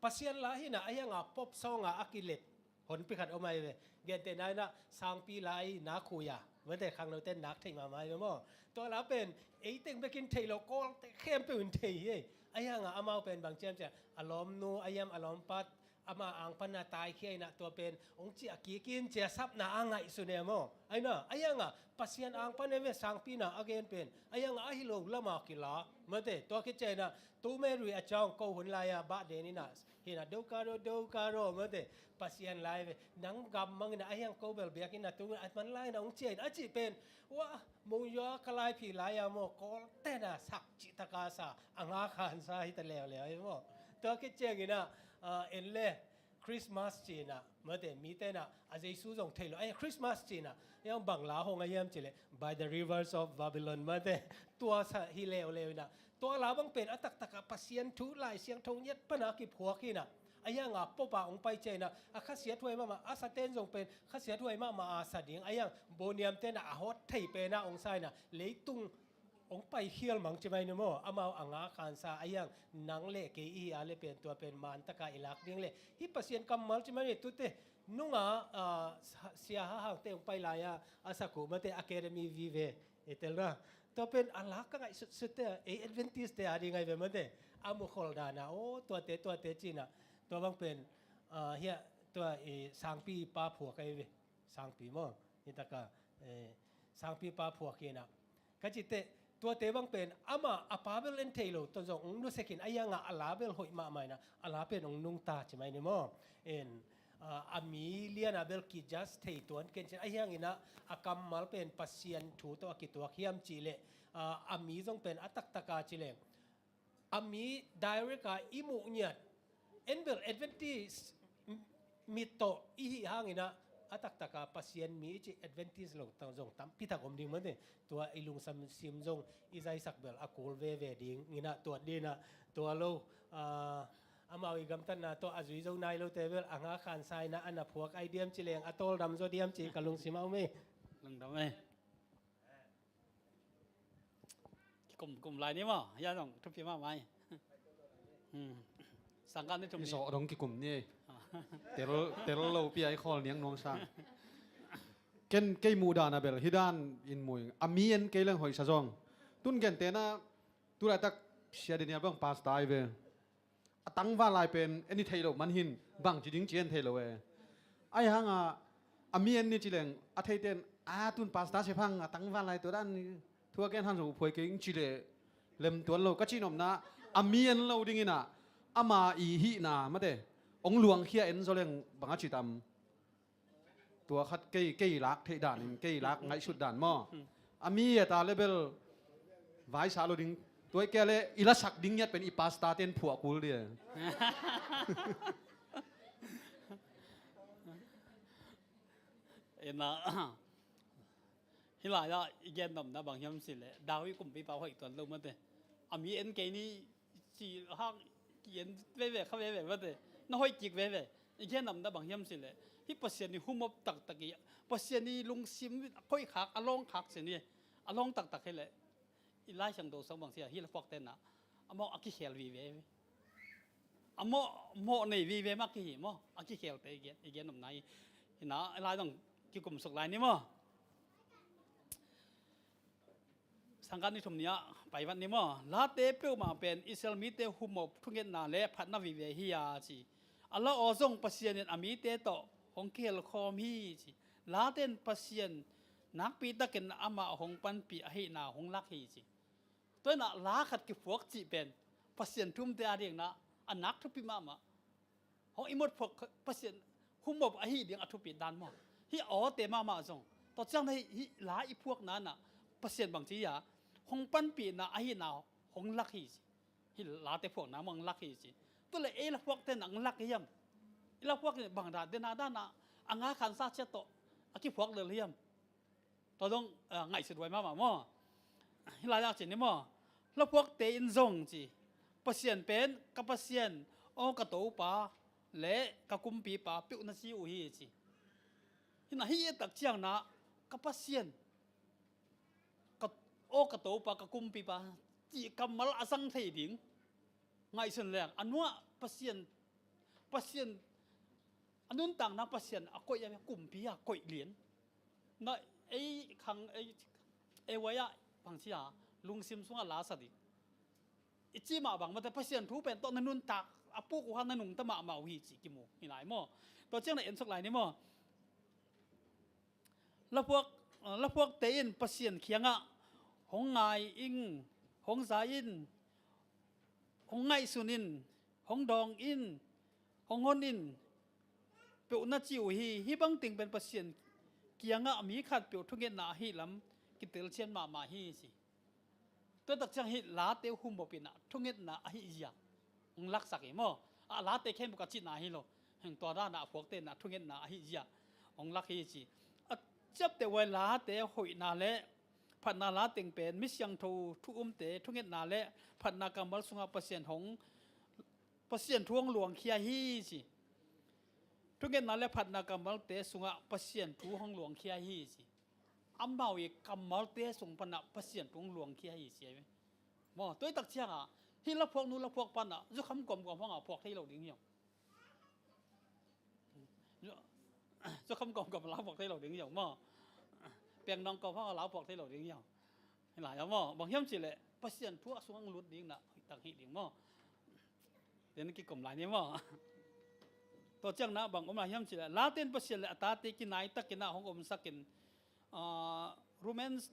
Pasian la hina, a hianga pop song a a kilet, honpi khat om ai ve. Gentehna ina sangpi lai nak khuia. Mate khangnote nak thei mahmah ai ve maw. Tua la pen, eiteng bekin thei lo, Kawlte khempeuh in thei hi. A hianga amau pen bang ciam ciam. A lawmnu, a hiam a lawmpa, ama ang pana taikhia inah tua pen hong ciah kikin ciah sapna a ngaihsun e maw? Aina a hianga Pasian ang pan e ve sangpi inah a gen pen a hianga ahi lo lama kila mate tua khit ciah inah tu Mary a ciang ko hun lai-a bah den inah hinah do karo do karo mate Pasian lai ve nang gam mang inah a hiang ko bel biak inah tu a man lai inah hong ciah inah a cih pen wa mong yua ka laiphi lai-a maw kawl tena sak cih taka sa a nga khan sa hita leuleu hi maw? Tua khit ciang inah en le Christmas cina mate mite na a Jesu zong thei lo ai Christmas cina yang bang la hong a hiam cile by the rivers of Babylon mate tua sa hi leuleu ina tua la bang pen a taktaka Pasian thu Lai Siangtho ngiat pana kiphuak ina a hianga popa hong pai ciaina a khasiat huai mahmah a saten zong pen khasiat huai mahmah a sa ding a hiang boniamte na a hot thei pena hong sa ina leitung hong paikhial mang ci mai ni maw amau a nga khansa a hiang nang le kei i hi a le pen tua pen mantaka i lak ding le hi Pasian kammal ci mai ni tute nunga sia ha hangte hong pai lai-a a saku mate academy vive e tel na tua pen a lak ka ngaih sutsutte ei Adventist te a ding ai ve mate a mukhol dana o tuate tuate cina tua bang pen hiah tua i sangpi pa phuak ai ve sangpi maw hitaka sangpi pa phuak hina ka cite tuate bang pen ama a pa bel en thei lo ton zong hong nusekin a hianga a la bel hoih mahmah ina a la pen hong nungta ci mai ni maw? En a mi liana bel ki just thei tuan ken cin a hiangina a kammal pen Pasian thu tawh a kituak hiam cih leh a mi zong pen a taktaka ci leng a mi direct a i muh ngiat en bel Adventist mit tawh i hih hangina a taktaka Pasian mi i cih Adventist lo zong tampitak om ding mate tua i lungsim zong i zaisak bel a kul veve ding ina tuat dina tua lo amau i gamtatna tawh a zui zo nai lote bel a nga khansa ina a na phuak ai diam ci leng a tawldam zaw diam ci ka lungsim a um ei. Lungdam ei. Kikum kum lai ni maw hiah zong thupi mahmah hi. Sangkah ni thum ni zawh dong kikum ni ei. Tel tel lopi a i khawl niang nuang sang ken kei muh dana bel hi dan in mui a mi en kei leng hoihsa zong tun gentena tulaitak sia Daniel bang pasta ai ve. A tangval lai pen en i theih loh man hin bangci ding ci en theih loh e. Ahi hanga a mi en ni ci leng a theiten a tun pasta siaphang a tangval lai tua dan thu a gen han zong uphuai kei ci leh lem tuan lo ka cihnopna a mi en lo dingina ama i hihna mate hong luangkhia en zaw leng bang a ci tam. Tua khat kei kei lak theih danin kei lak ngaihsut dan maw? A mi a ta le bel vaisa lo ding tua i kei le i lasak ding ngiat pen i pasta ten phuah kul dia. Ena hih lai-ah i gennopna bang hiam cih leh David kumpipa hoih tuan lo mate a mi en kei ni ci hang ki en veve kha veve mate na hoih kik veve i gennopna bang hiam cih leh hih Pasian i humop taktak i Pasian i lungsim a koih khak a lawng khak sin i a lawng taktak hi leh i Lai Siangtho sung bang sia hih la puak tenna a mawh a kikhel vive a mawh mawh nei vive mah kihi maw a kikhelte i gennopna hi. Hina lai dong kikumsuk lai ni maw? Sangkah ni thum ni-ah paivat ni maw? Late peuhmah pen Israel mite humop thungetna le phatna vive hi a ci. A la aw zong Pasian in a mite tawh hong kihel khawm hi ci. Late in Pasian nakpi takin amah hong panpih ahihna hong lak hi ci. Tua inah la khat kiphuak cih pen Pasian thumte a dingna a nak thupi mahmah. Hong i mawhphuak Pasian humop ahi ding a thupi dan maw? Hih awte mahmah zong tua ciang hih la i phuakna inah Pasian bangci hi a hong panpihna ahihna hong lak hi ci. Hih late phuakna mah hong lak hi ci. Tua le ei la phuakte inah hong lak hiam? I la phuak bangdan dena dana a nga khansa ciat tawh a kiphuak lel hiam? Tua dong ngaihsut huai mahmah maw? Hih lai-ah ci ni maw? Lapuakte in zong ci Pasian pen ka Pasian aw ka Topa le ka kumpipa peuh na ci uh hi ci. Hina hih tak ciangna ka Pasian aw ka Topa ka kumpipa cih kammal a zang thei ding ngaihsun leng a nuah Pasian Pasian a nuntakna Pasian a koih a kumpi a koih lian na ei khang ei ei huai-ah bangci a lungsim sungah lasa ding i cih mah bang mate Pasian thu pen tawh na nuntak a puk uh hang na nungta mahmah uh hi ci kimu hi lai maw? Tua ciang na ensuk lai ni maw? Laphuak, laphuakte in Pasian kiangah hong ngai in, hong za in, hong ngaihsun in, hong dawng in, hong hon in, peuh na ci uh hi. Hih bang teng pen Pasian kiangah mi khat peuh thungetna ahi lam kitelcian mahmah hi ci. Tua tak ciang hih late humop in ah thungetna ahi zia hong laksak hi maw? A late khempeuh ka cihna hi lo. Heng tua dan ah a phuakte in ah thungetna ahi zia hong lak hi ci. A ciapteh uh a late hoihna le phatna la teng pen mi siangtho thu umte thungetna le phatna kammal sungah Pasian hong, Pasian thu hong luangkhia hi ci. Thungetna le phatna kammalte sungah Pasian thu hong luangkhia hi ci. Amau i kammalte sung panah Pasian thu hong luangkhia hi ci. Maw, tua i tak ciangah hih laphuaknu laphuak panah zukham kawmkawm hangah phuak thei lo ding hi. Zukham kawmkawm la phuak thei lo ding hi maw? Pengdawng kawm hangah la phuak thei lo ding hi. Hi lai maw? Bang hiam cihleh Pasian thu a sung ang lut ding na hoih tak hi ding maw? Ten kikom lai ni maw? Tua ciang na bang om lai hiam cihleh late in Pasian le a tate kinai takin ah hong omsakin, ah, Romans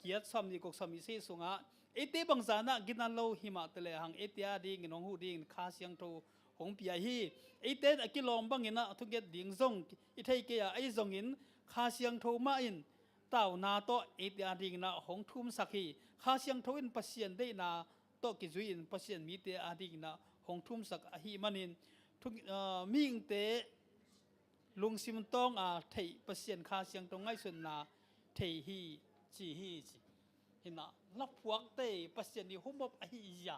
kiat sawmnih guk sawmnih sagih sungah eite bangzah in ah ginan lo himah teleh hang eite a dingin hong huh dingin Kha Siangtho hong pia hi. Eite in a kilawm bangin ah thuget ding zong i thei kei a, ahi zongin Kha Siangtho mah in tauna tawh eite a dingin ah hong thumsak hi. Kha Siangtho in Pasian deihna tawh kizui-in Pasian mite a dingin ah hong thumsak ahih manin thu, ah, mihingte lungsim tawng a theih Pasian Kha Siangtho ngaihsutna thei hi ci hi ci. Hi in ah laphuakte Pasian i humop ahi zia,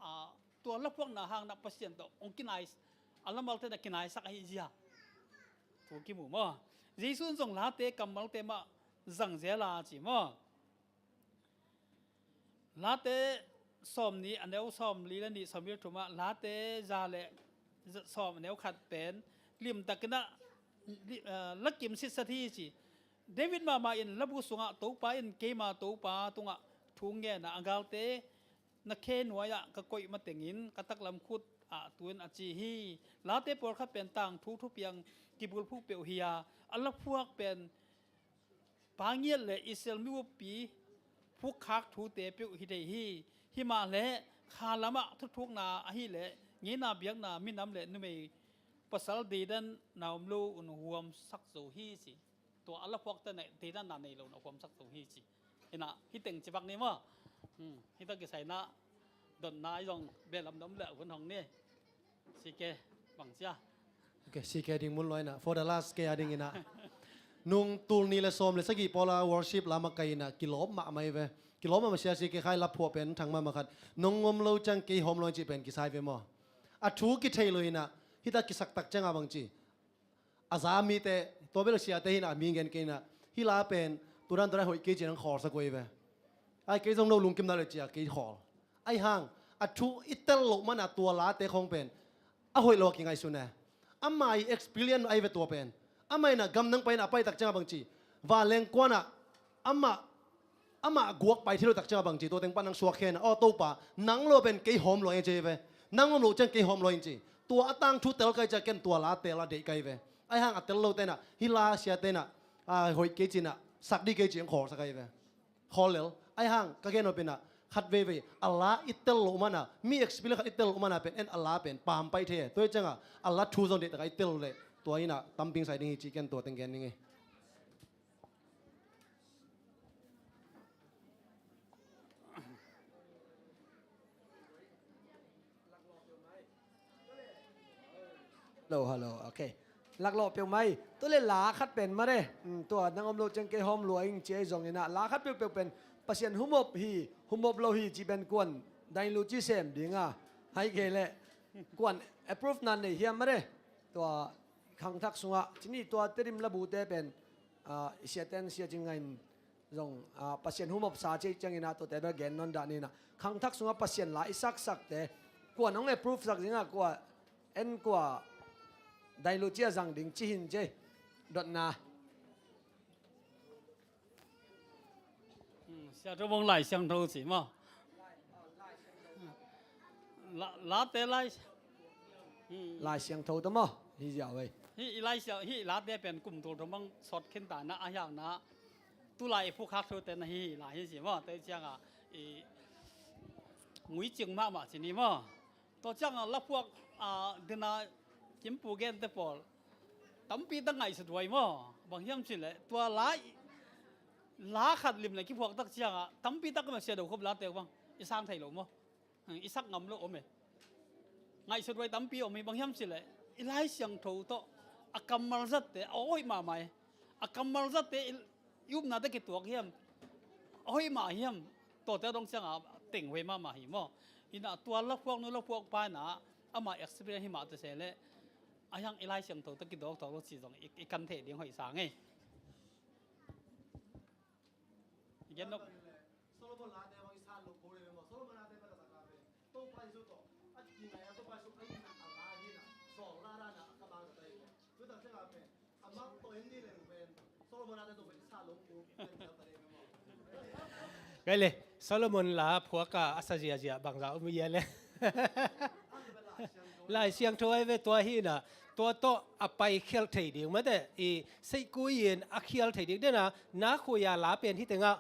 ah, tua laphuakna hang na Pasian tawh hong kinai, a lamalte na kinaisak ahi zia thu kimu maw? Jesu in zong late kammalte mah zang zel a ci maw? Late sawmnih a neu sawmli le nih, sawmli le thum ah Late za le za, sawm a neu khat pen limtakin ah li-, ah, lakim sitsat hi ci. David mahmah in labu sungah Topa in keima Topa tungah thu ngen a, a galte na khe nuai-ah ka koih matengin ka taklam khut ah tu-in a ci hi. Late pawlkhat pen tangthu thupiang kibulphuh peuh hi a, a laphuak pen Pa ngiat le Israel mi uppi phukkhak thute peuh hi thei hi. Himahleh kha lamah thuthukna ahih leh ngeina biakna minam le numei pasal deidanna om lo un huamsak zo hi ci. Tua a laphuakte na deidanna nei lo na huamsak zo hi ci. Hi in ah hih teng ci bak ni maw? Hmm, hih tak kisai in ah dotna i zong belam dom le hun hong ni. C K, bang cia. Ok, C K ding mun lua in ah, for the last K a dingin ah. Nung tul nih le sawm le sagih pawl a worship lam a kai in ah kilawm mahmah hi ve. Kilawm mahmah sia C K khai laphuah pen thang mahmah khat. Nong om lo ciang kei hawm lua in cih pen kisai ve maw? A thu kithei lo in ah, hih tak kisak tak ciang a bang ci. A za mite, tua bel siate hi in ah mi gen kei in ah, hih la pen, tu dan tu dan hoih kei ci-in ang khawlsak uh hi ve. Ai kei zong no lungkim na le cia kei khawl. Ai hang, a thu i tel loh mana tua late khong pen a hoih lo a kingaihsun e. Amah i experience ai ve tua pen. Amah in a gamdang pai in a pai tak ciang a bang ci. Vanleng kuan ah amah, amah guak pai thei lo tak ciang a bang ci. Tua teng pan nang suak khen a, aw Topa, nang lo pen kei hawm lo ing ci ve. Nang om lo ciang kei hawm lo ing ci. Tua a tangthu tel kai cia ken tua la tel a deih kai ve. Ai hang a tel lo te in a, hih la siate in a, a, hoih kei ci in a, sak dih kei ci ang khawlsak ai ve. Khawl lel, ai hang, ka gen nop in ah, khat veivei, a la i tel loh mana, mi experience khat i tel loh mana pen, en a la pen, pam pai thei, tua hi ciangah, a la thu zong deihtak a i tel leh, tua in ah, tamping sai ding hi ci ken tua teng gen ning ei. Hello, hello, ok. Laklawh peuhmah hi. Tua leh la khat pen mare. Hmm, tua nang om lo ciang kei hawm lua ing ci ahi zongin ah. La khat peuhpeuh pen Pasian humop hi, humop lo hi ci pen kuan dain lu ci sem ding a. Hai kei leh kuan approve nan nei hiam mare. Tua khangthak sungah. Cini tua Tedim labute pen, ah, i siaten sia cing ngain zong, ah, Pasian humopsa cih ciangin ah tuate bel gen nawn dah ni in ah. Khangthak sungah Pasian la i saksakte, kua nong approve sak ding ah, kua en kua dain lu cia zang ding ci hin cei. Dotna. Hmm, Sia Thu Bung Lai Siangtho ci maw? La, late lai, Hmm. Lai Siangtho tawh maw, hi ziau ei. Hi i Lai Siang, hi i late pen kum tul thum bang sawt khin ta na, a hiang na tulai i phuk khak thute na hi lai hi si maw, tua ciang a i ngui cing mahmah ci ni maw. Tua ciang a la phuak, a, dina Kimpu gente pawl tampi tak ngaihsut huai maw. Bang hiam cih leh tua la, la khat lim le kiphuak tak ciang a tampi tak mah sia do khop late bang i sang thei lo maw. Hmm, i sak ngam lo om e. Ngaihsut huai tampi om hi, bang hiam cih leh i Lai Siangtho tawh a kammal zatte a hoih mahmah e. A kammal zatte i, i upnate kituak hiam, a hoih mah hiam, tuate dong ciang a teng huai mahmah hi maw. Hi na tua la phuak nu la phuak pa hi na ama experience hi mah ta se leh a hiang i Lai Siangtho tawh kidawk tawk lo ci zong i, i kan thei ding hoih sang e. Gen nok. Solomon late bang i san lo ko le maw. Solomon late bang a sa ka pe. Topa Jesu tawh a kingai a Topa Jesu a ina a la hi na. Sawl la na na ka bang ka tai ko. Tu ta se ka pe. Amang tawh en ni leng pen Solomon late tawh pen i san lo ko. Kai le Solomon la phuak a a sa ziazia bangza um ia le. Lai Siangtho ai ve tua hi na, tua tawh a pai khial thei ding mate, i seihkui in a khial thei ding dena, na khuia la pen hi tengah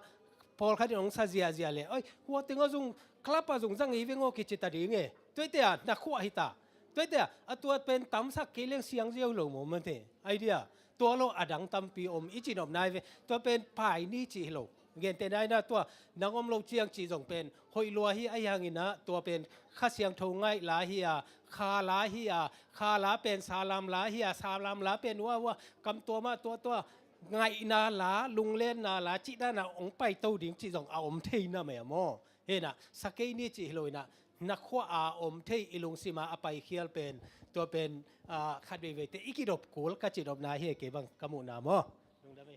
pawlkhat in hong sa ziazia le, oi, hua tengah zung, club a zung zang i veng aw kici ta ding e. Tuite a na khuah hi ta. Tuite a, a tua pen tamsak kei leng siang ziau lo maw mate. Idea. Tua lo a dang tampi om i ci nop nai ve. Tua pen pai ni ci hi lo. Gente nai na tua nang om lo ciang ci zong pen hoih lua hi a hiang ina tua pen Kha Siangtho ngaih la hi a, kha la hi a, kha la pen salam la hi a, salam la pen ua ua kam tua mah tua tua ngaihna la, lunglenna la, cihna na ong pai to ding ci zong a om thei na mai a maw. Hena, sa kei ni ci hi lo ina, na khua a om thei i lungsima a pai khial pen, tua pen, ah, khat veiveite i kidop kul ka ci dopna hi kei bang ka muhna maw. Lungdam e.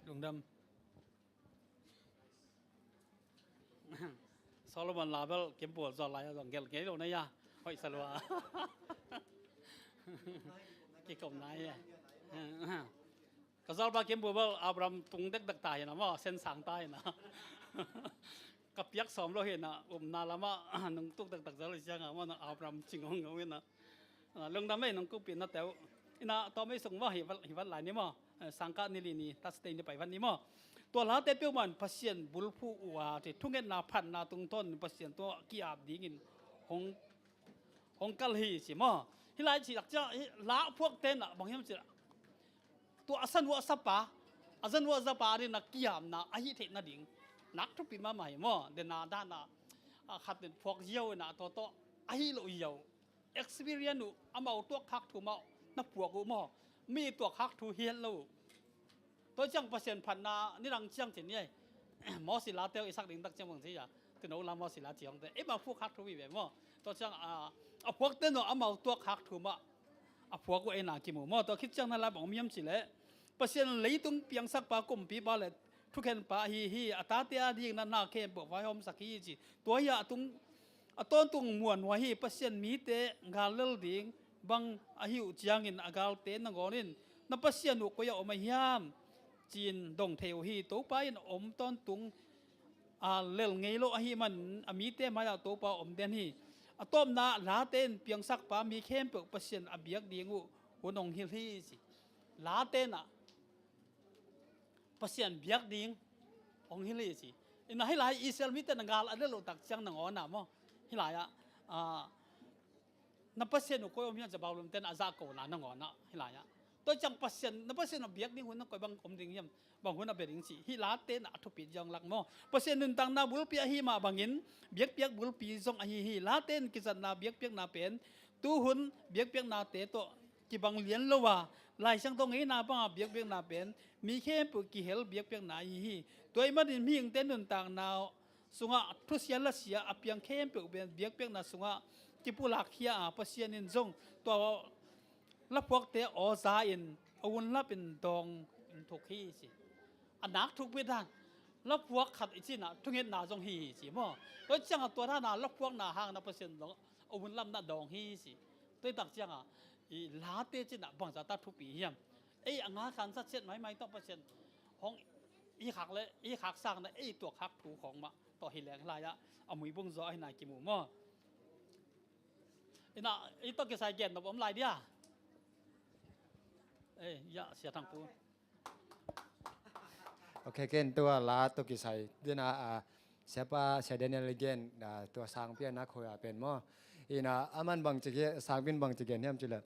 Lungdam. Solomon la bel Kimpu zual lai a zong gel ngei lo na ia. Hoih sa lua. Kikom na ia. Ka zualpa Kimpu bel Abraham tung dekdek ta hi na maw, sen sang ta hi na. Ka piak sawm lo hi na, upna lama nungtuk dekdek zual hi ciang a maw na Abraham cing hong ngau hi na. Ah, lungdam ei nong kupi na teu. Ina tawm ei sung maw hi vat, hi vat lai ni maw. Eh, sangkah ni li ni, Thursday ni pai vat ni maw. Tua late peuhmah in Pasian bulphuh uh a, thungetna phatna tungtawn in Pasian tua ki-ap dingin hong, hong kal hi ci maw. Hi lai ci lak cia, hi la phuak tenah bang hiam ci lak. Tua a san uh a sapa, a zan uh a zapa a dina ki-apna a hih theih nading. Nak thupi mahmah hi maw, dena dana, a khat in phuak ziau ina tawh tawh, a hih loh ziau. Experience uh, amau tuak khak thu mah na puak uh maw. Mi tuak khak thu hiat lo uh. Tua ciang Pasian phatna nidang ciang cin ni ai. Mosi la teu i sak ding tak ciang bang ci a. Tuno la Mosi la ci hong te. Ei ma phuak khak thu vive maw. Tua ciang a, a phuak te no amau tuak khak thu mah. A phuak uh ei na kimu maw. Tua khit ciang na la bang om hiam ci leh. Pasian leitung piangsakpa kumpipa le thukhenpa ahi hi, a tate a ding na na khempeuh vaihawmsak hi ci. Tua hi a tung, a tawntung muanhuai hi, Pasian mite gal lel ding bang ahi uh ciangin a galte nangawn in na Pasian uh koi a om a hiam? Ci-in dong thei uh hi. Topa in om tawntung a lel ngei lo ahi man a mite mai-ah Topa om den hi. A tawpna late in piangsakpa mi khempeuh Pasian a biak ding uh hun hong hilh hi ci. Late na Pasian biak ding hong hilh hi ci. Ina hi lai Israel mite na gal a lel uh tak ciang nangawn a maw. Hi lai ah, ah, na Pasian uh koi om hiam ci a baulam ten a zahkona nangawn ah hi lai ah. Tua ciang Pasian, na Pasian uh biak ding hun na koi bang om ding hiam, bang hun a bia ding ci. Hi late na a thupit ziang lak maw. Pasian nuntakna bulpi ahi mah bangin biakpiak bulpi zong ahi hi. Late in kizatna biakpiakna pen tuhun biakpiaknate tawh kibang lian lo a, Lai Siangtho ngeina banga biakpiakna pen mi khempeuh kihel biakpiakna ahi hi. Tua ahih manin mihingte nuntakna sungah thusia lasia a piang khempeuh pen biakpiakna sungah kipulakkhia a, Pasian in zong tua laphuakte aw za in a hunlap in dawng in thuk hi ci. A nak thukpi dan laphuak khat i cinah thungetna zong hi hi ci maw. Tua ciangah tua dana laphuakna hangna Pasian zong a hunlapna dawng hi ci. Tua i tak ciangah i late cinah bangzata thupi hiam? Ei a ngalkhan satsiat maimai tawh Pasian hong i khak le i khak sangna ei tuak khak thu khawng mah tawh hi leng lai-ah a muibung zaw ahi nai kimu maw? Ina, i tawh kisai gen nop om lai dia. Eh, ya, Sia Thang Pu. Ok, ken tua la tawh kisai dina, ah, Siapa, Sia Daniel gen, ah, tua sangpi a na khoi a pen maw. Ina, aman bang ci gen, sangpi in bang ci gen hiam ci leh,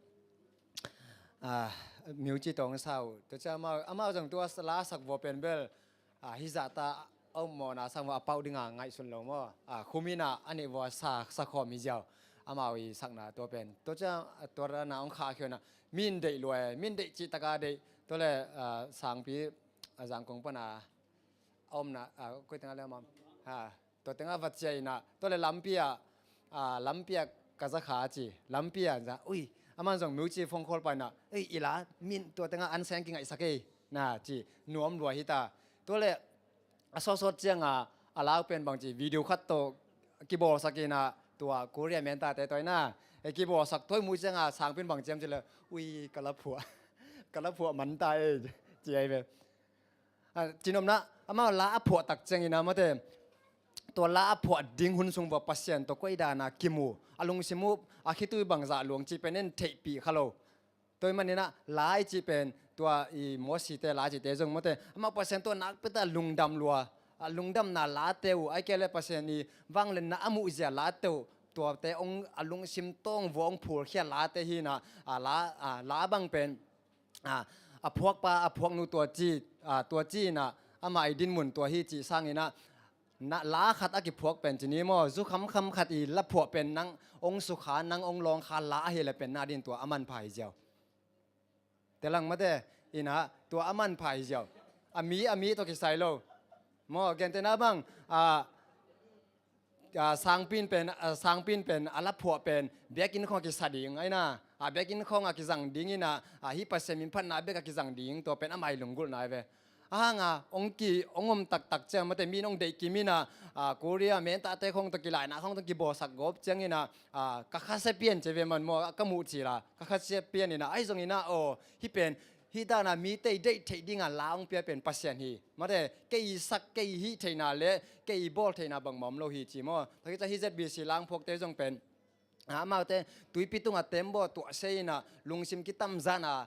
ah, music tawh sa uh. Tua ciang amau, amau zong tua la sak vua pen bel, ah, hih zahta a um mawhna sang vua a pauh dinga ngaihsun lo maw. Ah, khum ina a nih vua sa, sa khawm hi ziau. Amau i sakna tua pen. Tua ciang, ah, tua rana hong khahkhia ina, mi in deih lua e, mi in deih cihtaka deih. Tua le, ah, sangpi, ah, Zangkong pana a omna, ah, koi tengah le amam. Ha, tua tengah va ciah ina, tua le lampi ah, ah, lampi ah ka za kha ci, lampi ah za, ui, aman zong music phone call pa ina, ei, i la, min tua tengah an seng kingaihsak ei, na ci, nuam lua hi ta. Tua le, a sawtsawt cianga, a lau pen bang ci, video khat tawh kibawlsak ina, tua Korea mentate tawh ina, ei kibawlsak tawh muh cianga, sangpi in bang ciam ci le, ui, ka la phuah, ka la phuah man ta ei, ci ei ve. Ah, cinopna, amau la a phuah tak ciangina mate, tua la a phuah ding hun sung vua Pasian tawh koi dana kimu, a lungsim uh a khitui bangzah luang cih pen en theihpih kha lo. Tua hi manina la i cih pen tua i Mosite la cihte zong mate, amau Pasian tawh nakpitak lungdam lua, a lungdamna late uh, ai kei le Pasian i vangliatna a muhzia late uh, tuate hong a lungsim tawng vua hong phulkhia late hina, a la, a la bang pen, a, a phuakpa, a phuaknu tua ci, a, tua ci ina, amah i dinmun tua hi cih sangina, na, la khat a kiphuak pen ci ni maw, zu khamkham khat i la phuah pen nang hong sukha, nang hong lawngkha la ahi le pen na din tua a manpha hi ziau. Telang mate, ina, tua a manpha hi ziau. A mi, a mi tawh kisai lo. Maw, gentehna bang, a, a, sangpi in pen, a, sangpi in pen, a la phuah pen, biakinn khawng a kisa ding, aina, a, biakinn khawng a kizang ding ina, a, hih Pasian min phatna bek a kizang ding, tua pen amah i lunggulhna hi ve. A hanga, hong ki, hong om taktak ciang, mate mi in hong deih kim ina, a, Korea mentate khawng tawh kilaina khawng tawh kibawlsak gawp ciang ina, a, ka khasia pian ci ve man maw, ka muh cila, ka khasia pian ina, ahi zong ina, aw, hih pen, hih dana mite i deih theih dinga la hong pia pen Pasian hi. Mate, kei i sak, kei i hih theihna le, kei i bawl theihna bangmah om lo hi ci maw. Tua hi ciang hih Z B C langphuakte zong pen, a, amaute tuipi tunga tembaw tuahsia ina lungsim kitamzana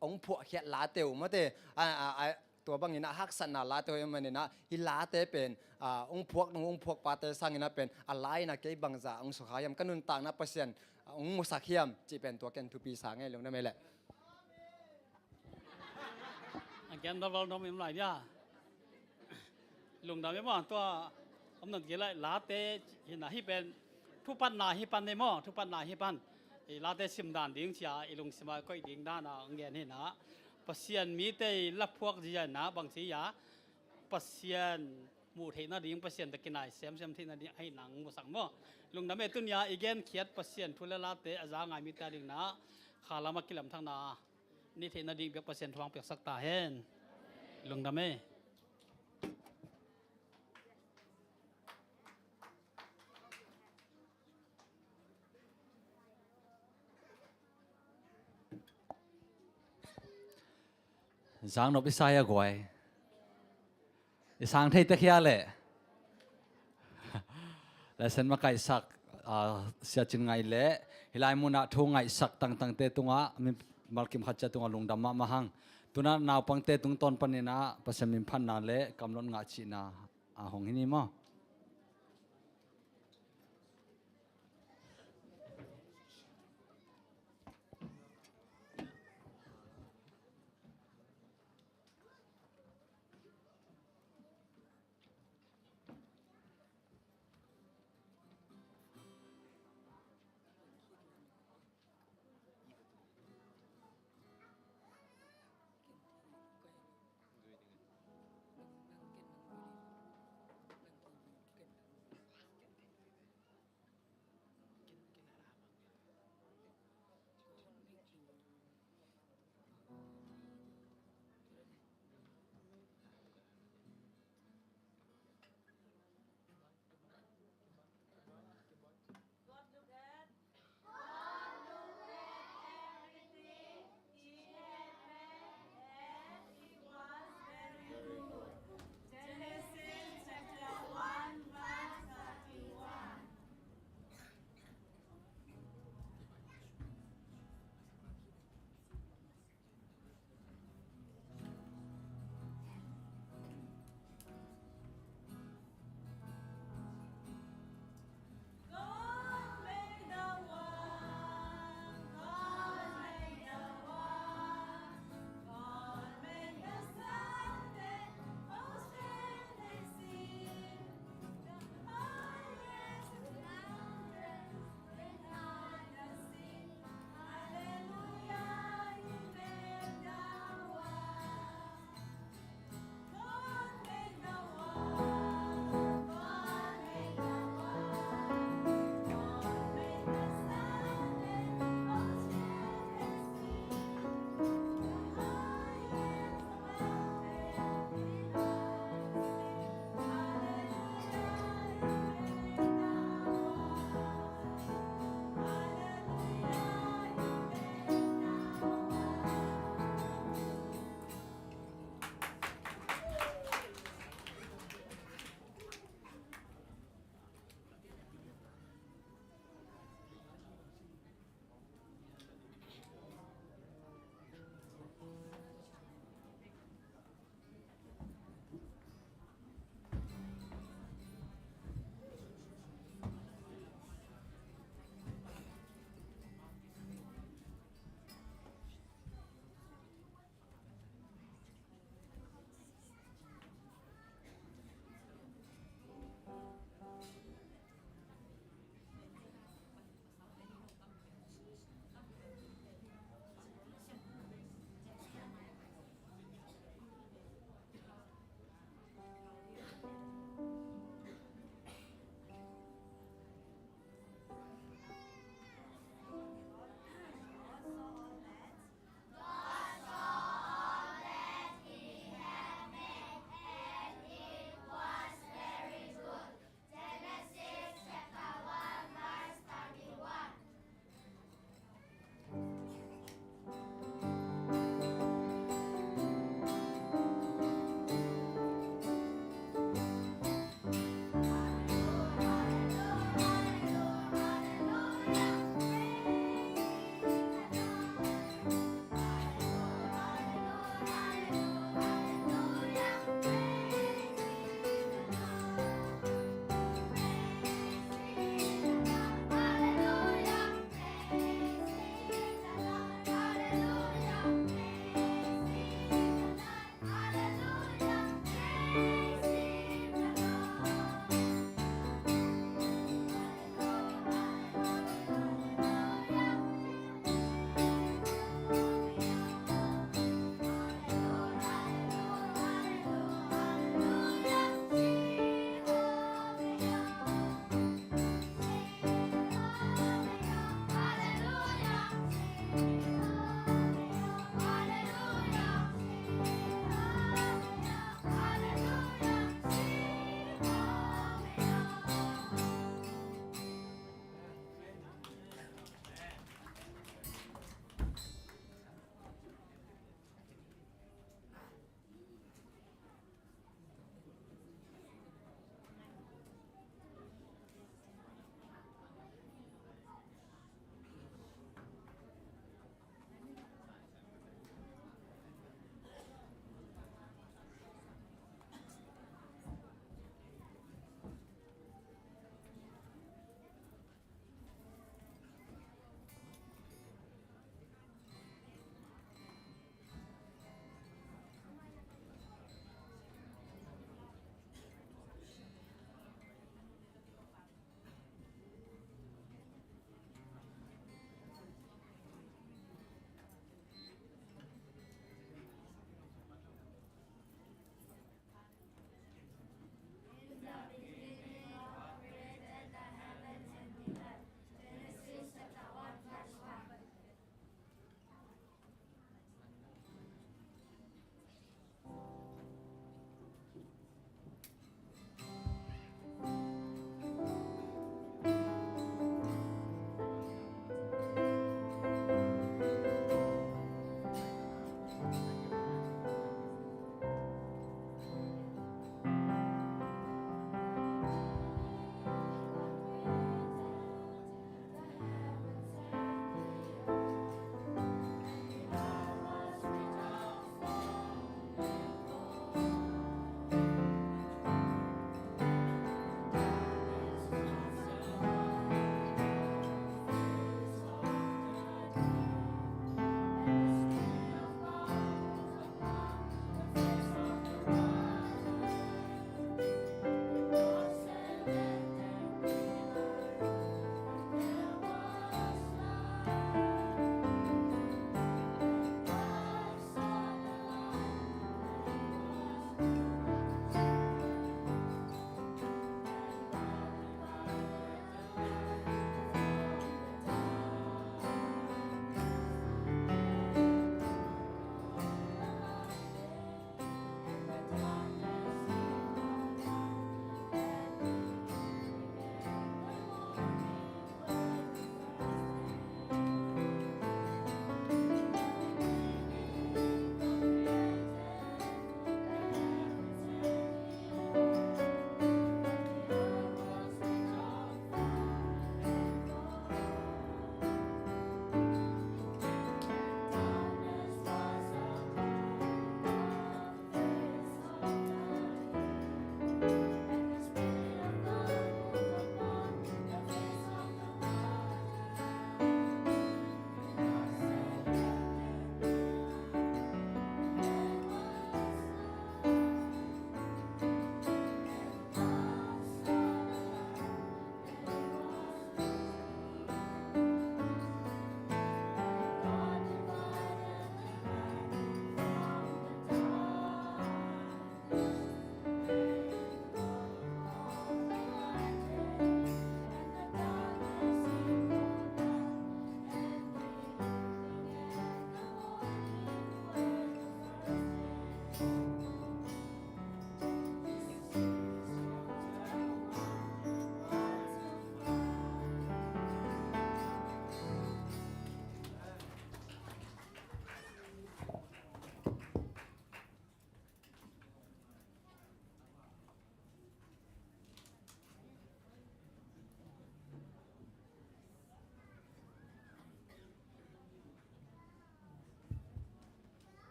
hong phuahkhiat late uh mate, a, a, a, tua bangina haksatna late uh hi manina, hih late pen, a, hong phuak nung hong phuak pate sangina pen, a la ina kei bangza hong sukha hiam, ka nuntakna Pasian, a, hong musak hiam cih pen tua ken thupi sa ngei lungdam ei leh. A gen dawldawl nuam im lai dia. Lungdam ei maw, tua om nan gilai late hina hih pen thupatna hi pan ei maw, thupatna hi pan. I late simdan ding cia i lungsima koih ding dana hong gen hina. Pasian mite i laphuak zia ina bang ci a, Pasian muh theih nading, Pasian tawh kinai semsem theih nading ahi nang musak maw. Lungdam ei, tunia i genkhiat Pasian thu le late a za ngai mite a dingna kha lama kilamthakna nei theih nading bek Pasian thu hong piaksak ta hen. Lungdam ei. Zangnop i sai a guai. I sang thei tek hia leh. Lesson makaihsak, ah, Sia Cin Ngaih leh hih lai munah thu ngaihsak tangtangte tungah mimal kim khat cia tungah lungdam mahmah hang. Tunah naupangte tungtawn paninah Pasian min phatna le kamlot ngah cihna a hong hi ni maw?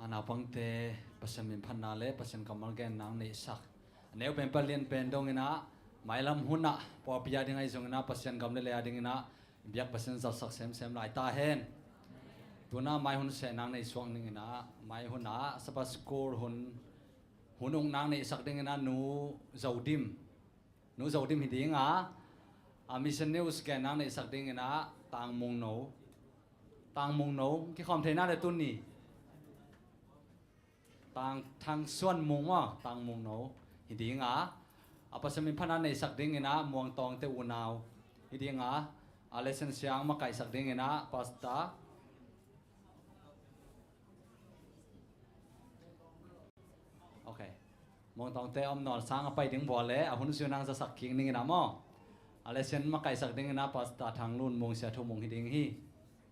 Naupangte Pasian minphatna le Pasian kammal gen nang neihsak a neu pen palian pen dongin ah, mailam hun ah pawlpi a ding ahi zongin ah, Pasian gam le lei a dingin ah biak Pasian zatsak semsem lai ta hen. Tuna mai hun seh nang neihsuak dingin ah, mai hun ah Sabbath School hun, hun uk nang neihsak dingin ah Nu Zodim, Nu Zodim hi ding a, a Mission News gen nang neihsak dingin ah Tang Mung No, Tang Mung No, kikhawm theihna le tuni Tang Thang Suan Mung maw, Tang Mung No hi ding a, a Pasian minphatna neihsak dingin ah Muang Tawngte unau hi ding a, a lesson siang makaihsak dingin ah Pastor, ok, Muang Tawngte om nawn sang a pai ding bua le a hun zui nang zasak kik dingin ah maw, a lesson makaihsak dingin ah Pastor Thang Lun Mung, Sia Thu Mung hi ding hi.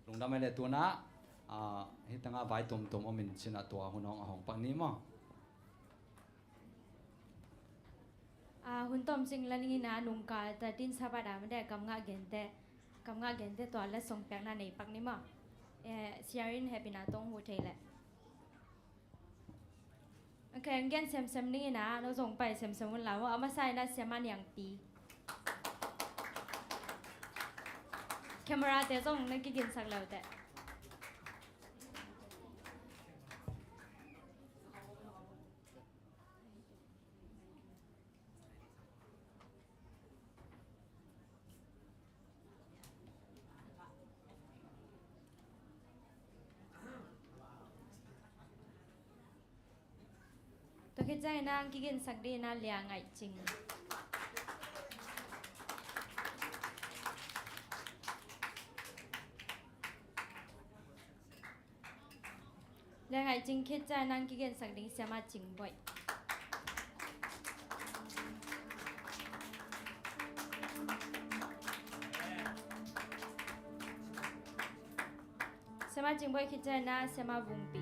Lungdam ei le tuna, ah, hih tangah vai tuamtuam om in cin ah tua hun hong a hong pak ni maw. Ah, hun tawm cing la dingin ah nungkal tatin Sabbath a mate kamngah gente, kamngah gente tua letsong piakna nei pak ni maw. Eh, Sia in hehpihna tawh hu thei leh. Ok, gen semsem dingin ah, no zong pai semsem un la maw, a masa in ah Siama Niangpi. Camera te zong na kiginsak leuteh. Tua khit ciangin ah kiginsak dingin ah Lia Ngaih Cing. Lia Ngaih Cing khit ciangin ah kiginsak ding Siama Cing Boih. Siama Cing Boih khit ciangin ah Siama Vung Pi.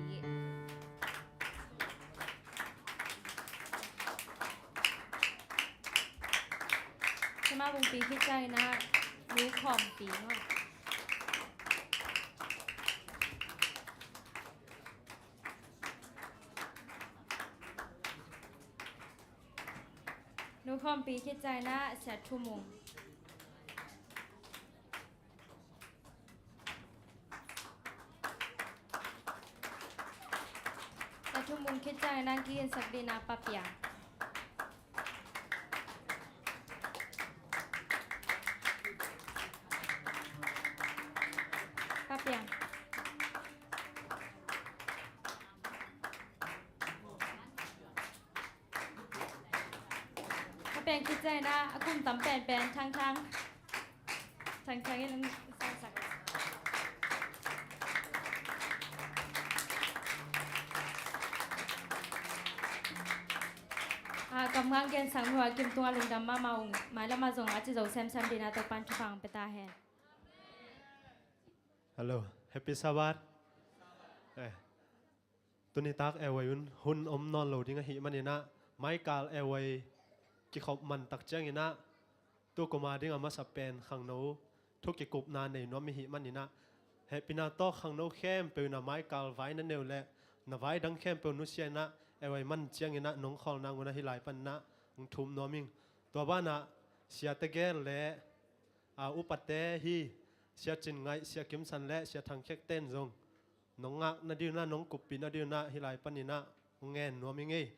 Siama Vung Pi khit ciangin ah Nu Khawm Pi maw. Nu Khawm Pi khit ciangin ah Sia Thu Mung. Sia Thu Mung khit ciangin ah kiginsak dingin ah Pa Piang. Pa Piang. Pa Piang khit ciangin ah a kum tam penpen Thang Thang. Thang Thang in hong sangsak. Ah, kamngah gensak mi a kim tungah lungdam mahmah ung. Mailam ah zong a ci zo semsem dingin ah Topa'n thupha hong pia ta hen. Hello, Happy Sabbath. Eh. Tuni tak A Y hun, hun om nawn lo ding ahih manin ah, maikal A Y kikhop man tak ciangin ah, tu kum a ding a masa pen khangno thu kikupna nei nuam i hih manin ah, hehpihna tawh khangno khempeuh in ah maikal vai na neu leh na vai dang khempeuh nusia in ah, A Y man ciangin ah nong khawl nang un ah hih lai panin ah hong thum nuam ing. Tua banah Sia Tegel le, a, upate hi, Sia Cin Ngaih, Sia Kim San le Sia Thang Khek ten zong nong ngak na ding un ah, nong kuppih na ding un ah hih lai panin ah hong ngen nuam ing ei.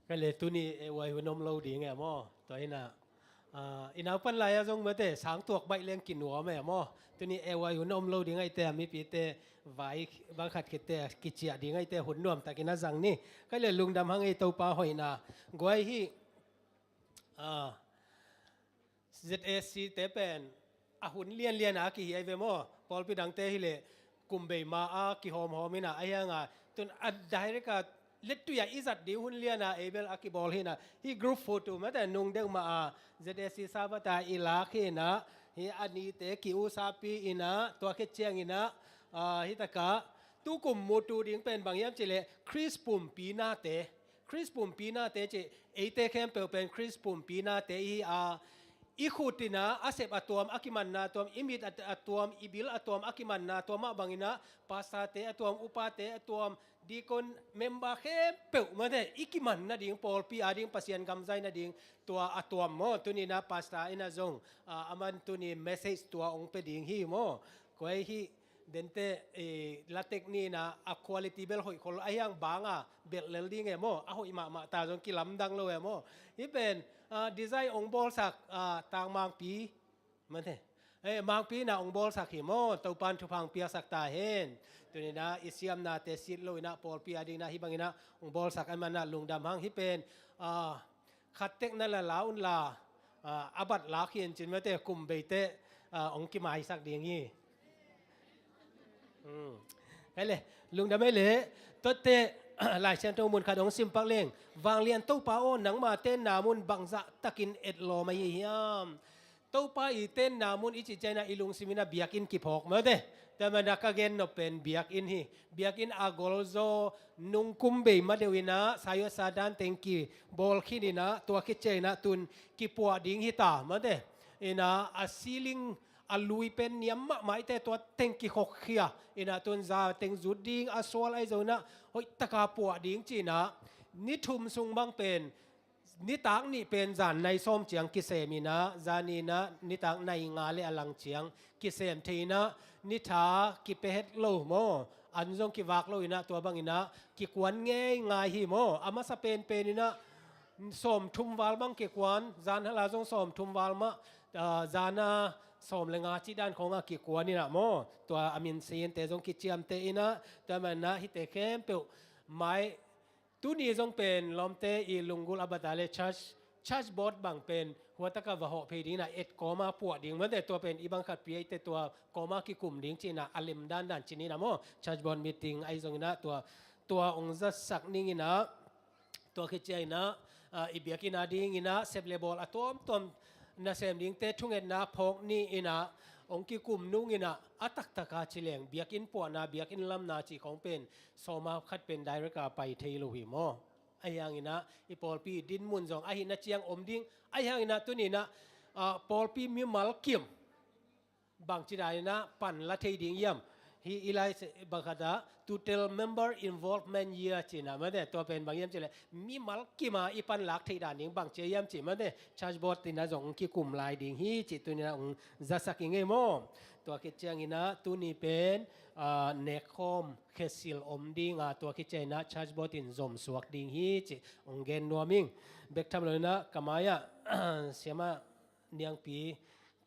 Ka le tuni, eh, A Y hun om lo ding e maw. Tua hi in ah, ah, i naupan lai-ah zong mate, sang tuak baih leng kinuam e maw. Tuni A Y hun om lo ding ahih teh, mipite vai bang khat khit teh kiciah ding ahih teh hun nuam takin a zang ni. Ka le lungdam hang ei, Topa hoihna guai hi. Ah, Z A C te pen a hun lianlian a kihi ahi ve maw. Pawlpi dangte hi leh kum bei ma a kihawmhawm in ah, ahi hang a tun a direct a Lettui ah i zat ding hun lian a ei bel a kibawl hi in ah, hih group photo mate nung deuh mah a Z A C Sabbath ah i lak hi in ah, hih a nite ki-usapi in ah, tua khit ciangin ah, ah, hih tak ah tukum mutu ding pen bang hiam cih leh Khrist pumpi nate, Khrist pumpi nate cih, eite khempeuh pen Khrist pumpi nate i hi a, i khut in ah a sep a tuam, a kimanna a tuam, i mit a, a tuam, i bil a tuam, a kimanna a tuam mah bangin ah, pastorte a tuam, upate a tuam, deacon member khempeuh mate, i kiman nading, pawlpi ading, Pasian gam zai nading, tua a tuam maw. Tuni in ah pastor in ah zong, ah, aman tuni message tua hong pia ding hi maw. Kua hi, dente, eh, latek ni in ah a quality bel hoih khol a hiang bang a belh lel ding e maw. A hoih mahmah ta zong kilamdang lo e maw. Hih pen, ah, design hong bawlsak, ah, Tang Mangpi mate, eh, Mangpi in ah hong bawlsak hi maw. Topa'n thupha hong piaksak ta hen. Tuni in ah i siamnate sit lo in ah pawlpi ading in ah hih bangin ah hong bawlsak ahih manin ah lungdam hang. Hih pen, ah, khat tek na la la un la, ah, a bat lak hi in cin mate, kum bei teh, ah, hong kimaisak ding hi. Hmm. Hei le, lungdam hei le. Tuate, Lai Siangtho mun khat hong sim pak leng. Vanglian Topa aw, nangma tenna mun bangzah takin etlawm ahi hiam? Topa i tenna mun i cih ciangin ah i lungsim in ah biakinn kiphawk mate. Tua manin ah ka gen nop pen biakinn hi. Biakinn a golzaw, nung kum bei ma deuh in ah, sayawsa dan teng kibawl khin in ah, tua khit ciangin ah tun kipuah ding hi ta mate. In ah a ceiling, a lui pen niam mahmah i te, tua teng kikhokkhia in ah tun za teng zut ding, a sual ahi zongin ah hoih taka puah ding ci in ah, ni thum sung bang pen, nitak nih pen zan nai sawm ciang kisem in ah, zan ni in ah nitak nai nga le a lang ciang kisem thei in ah, ni tha kipia het lo maw, an zong kivak lo in ah, tua bangin ah kikuan ngeingai hi maw. A masa penpen in ah sawm thum val bang kikuan, zan hala zong sawm thum val mah, ah, zan a sawm le nga cih dan khawng ah kikuan in ah maw, tua a min sinte zong kiciamteh in ah, tua manin ah hihte khempeuh mai, tuni zong pen lawmte i lunggulh a bat a le church, church board bang pen hua tak ah va hawh phei ding in ah, et kawm a puah ding mate, tua pen i bang khat pi ei teh, tua kawm a kikum ding ci in ah, a lem dandan ci ni in ah maw, church board meeting ahi zongin ah tua, tua hong zasak ning in ah, tua khit ciangin ah, ah, i biakinn ading in ah sep le bawl a tuamtuam nasem dingte thungetna phawk ni in ah, hong kikum nung in ah, a taktak a ci leng biakinn puahna, biakinn lamna cih khawng pen sawm a khat pen direct a pai thei lo hi maw. Ahi hangin ah i pawlpi dinmun zong ahihna ciang om ding. Ahi hangin ah tuni in ah, ah, pawlpi mimal kim bangci dan in ah pan la thei ding hiam? Hih i lai se bang khat ah, total member involvement year ci in ah mate, tua pen bang hiam cih leh mimal kim a i pan lak theih dan ding bangci hiam cih mate, church board in ah zong kikum lai ding hi cih tuni in ah hong zasak ing ei maw. Tua khit ciangin ah tuni pen, ah, nekkhawm khesil om ding a, tua khit ciangin ah church board in zom suak ding hi cih hong gen nuam ing. Bek tham lo in ah ka mai ah, Siamah Niangpi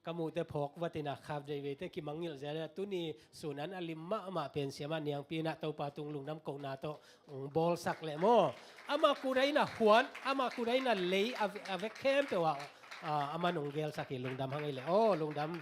ka muhte phawk vat in ah, khap deih veite kimangngilh zel in ah, tuni sun an a lim mahmah pen Siamah Niangpi in ah Topa tung lungdam kohna tawh hong bawlsak leh maw. Amah kut ah in ah huan, amah kut ah in ah lei, a, a vek khempeuh ah, ah, aman hong gelsak hi. Lungdam hang ei le aw, lungdam.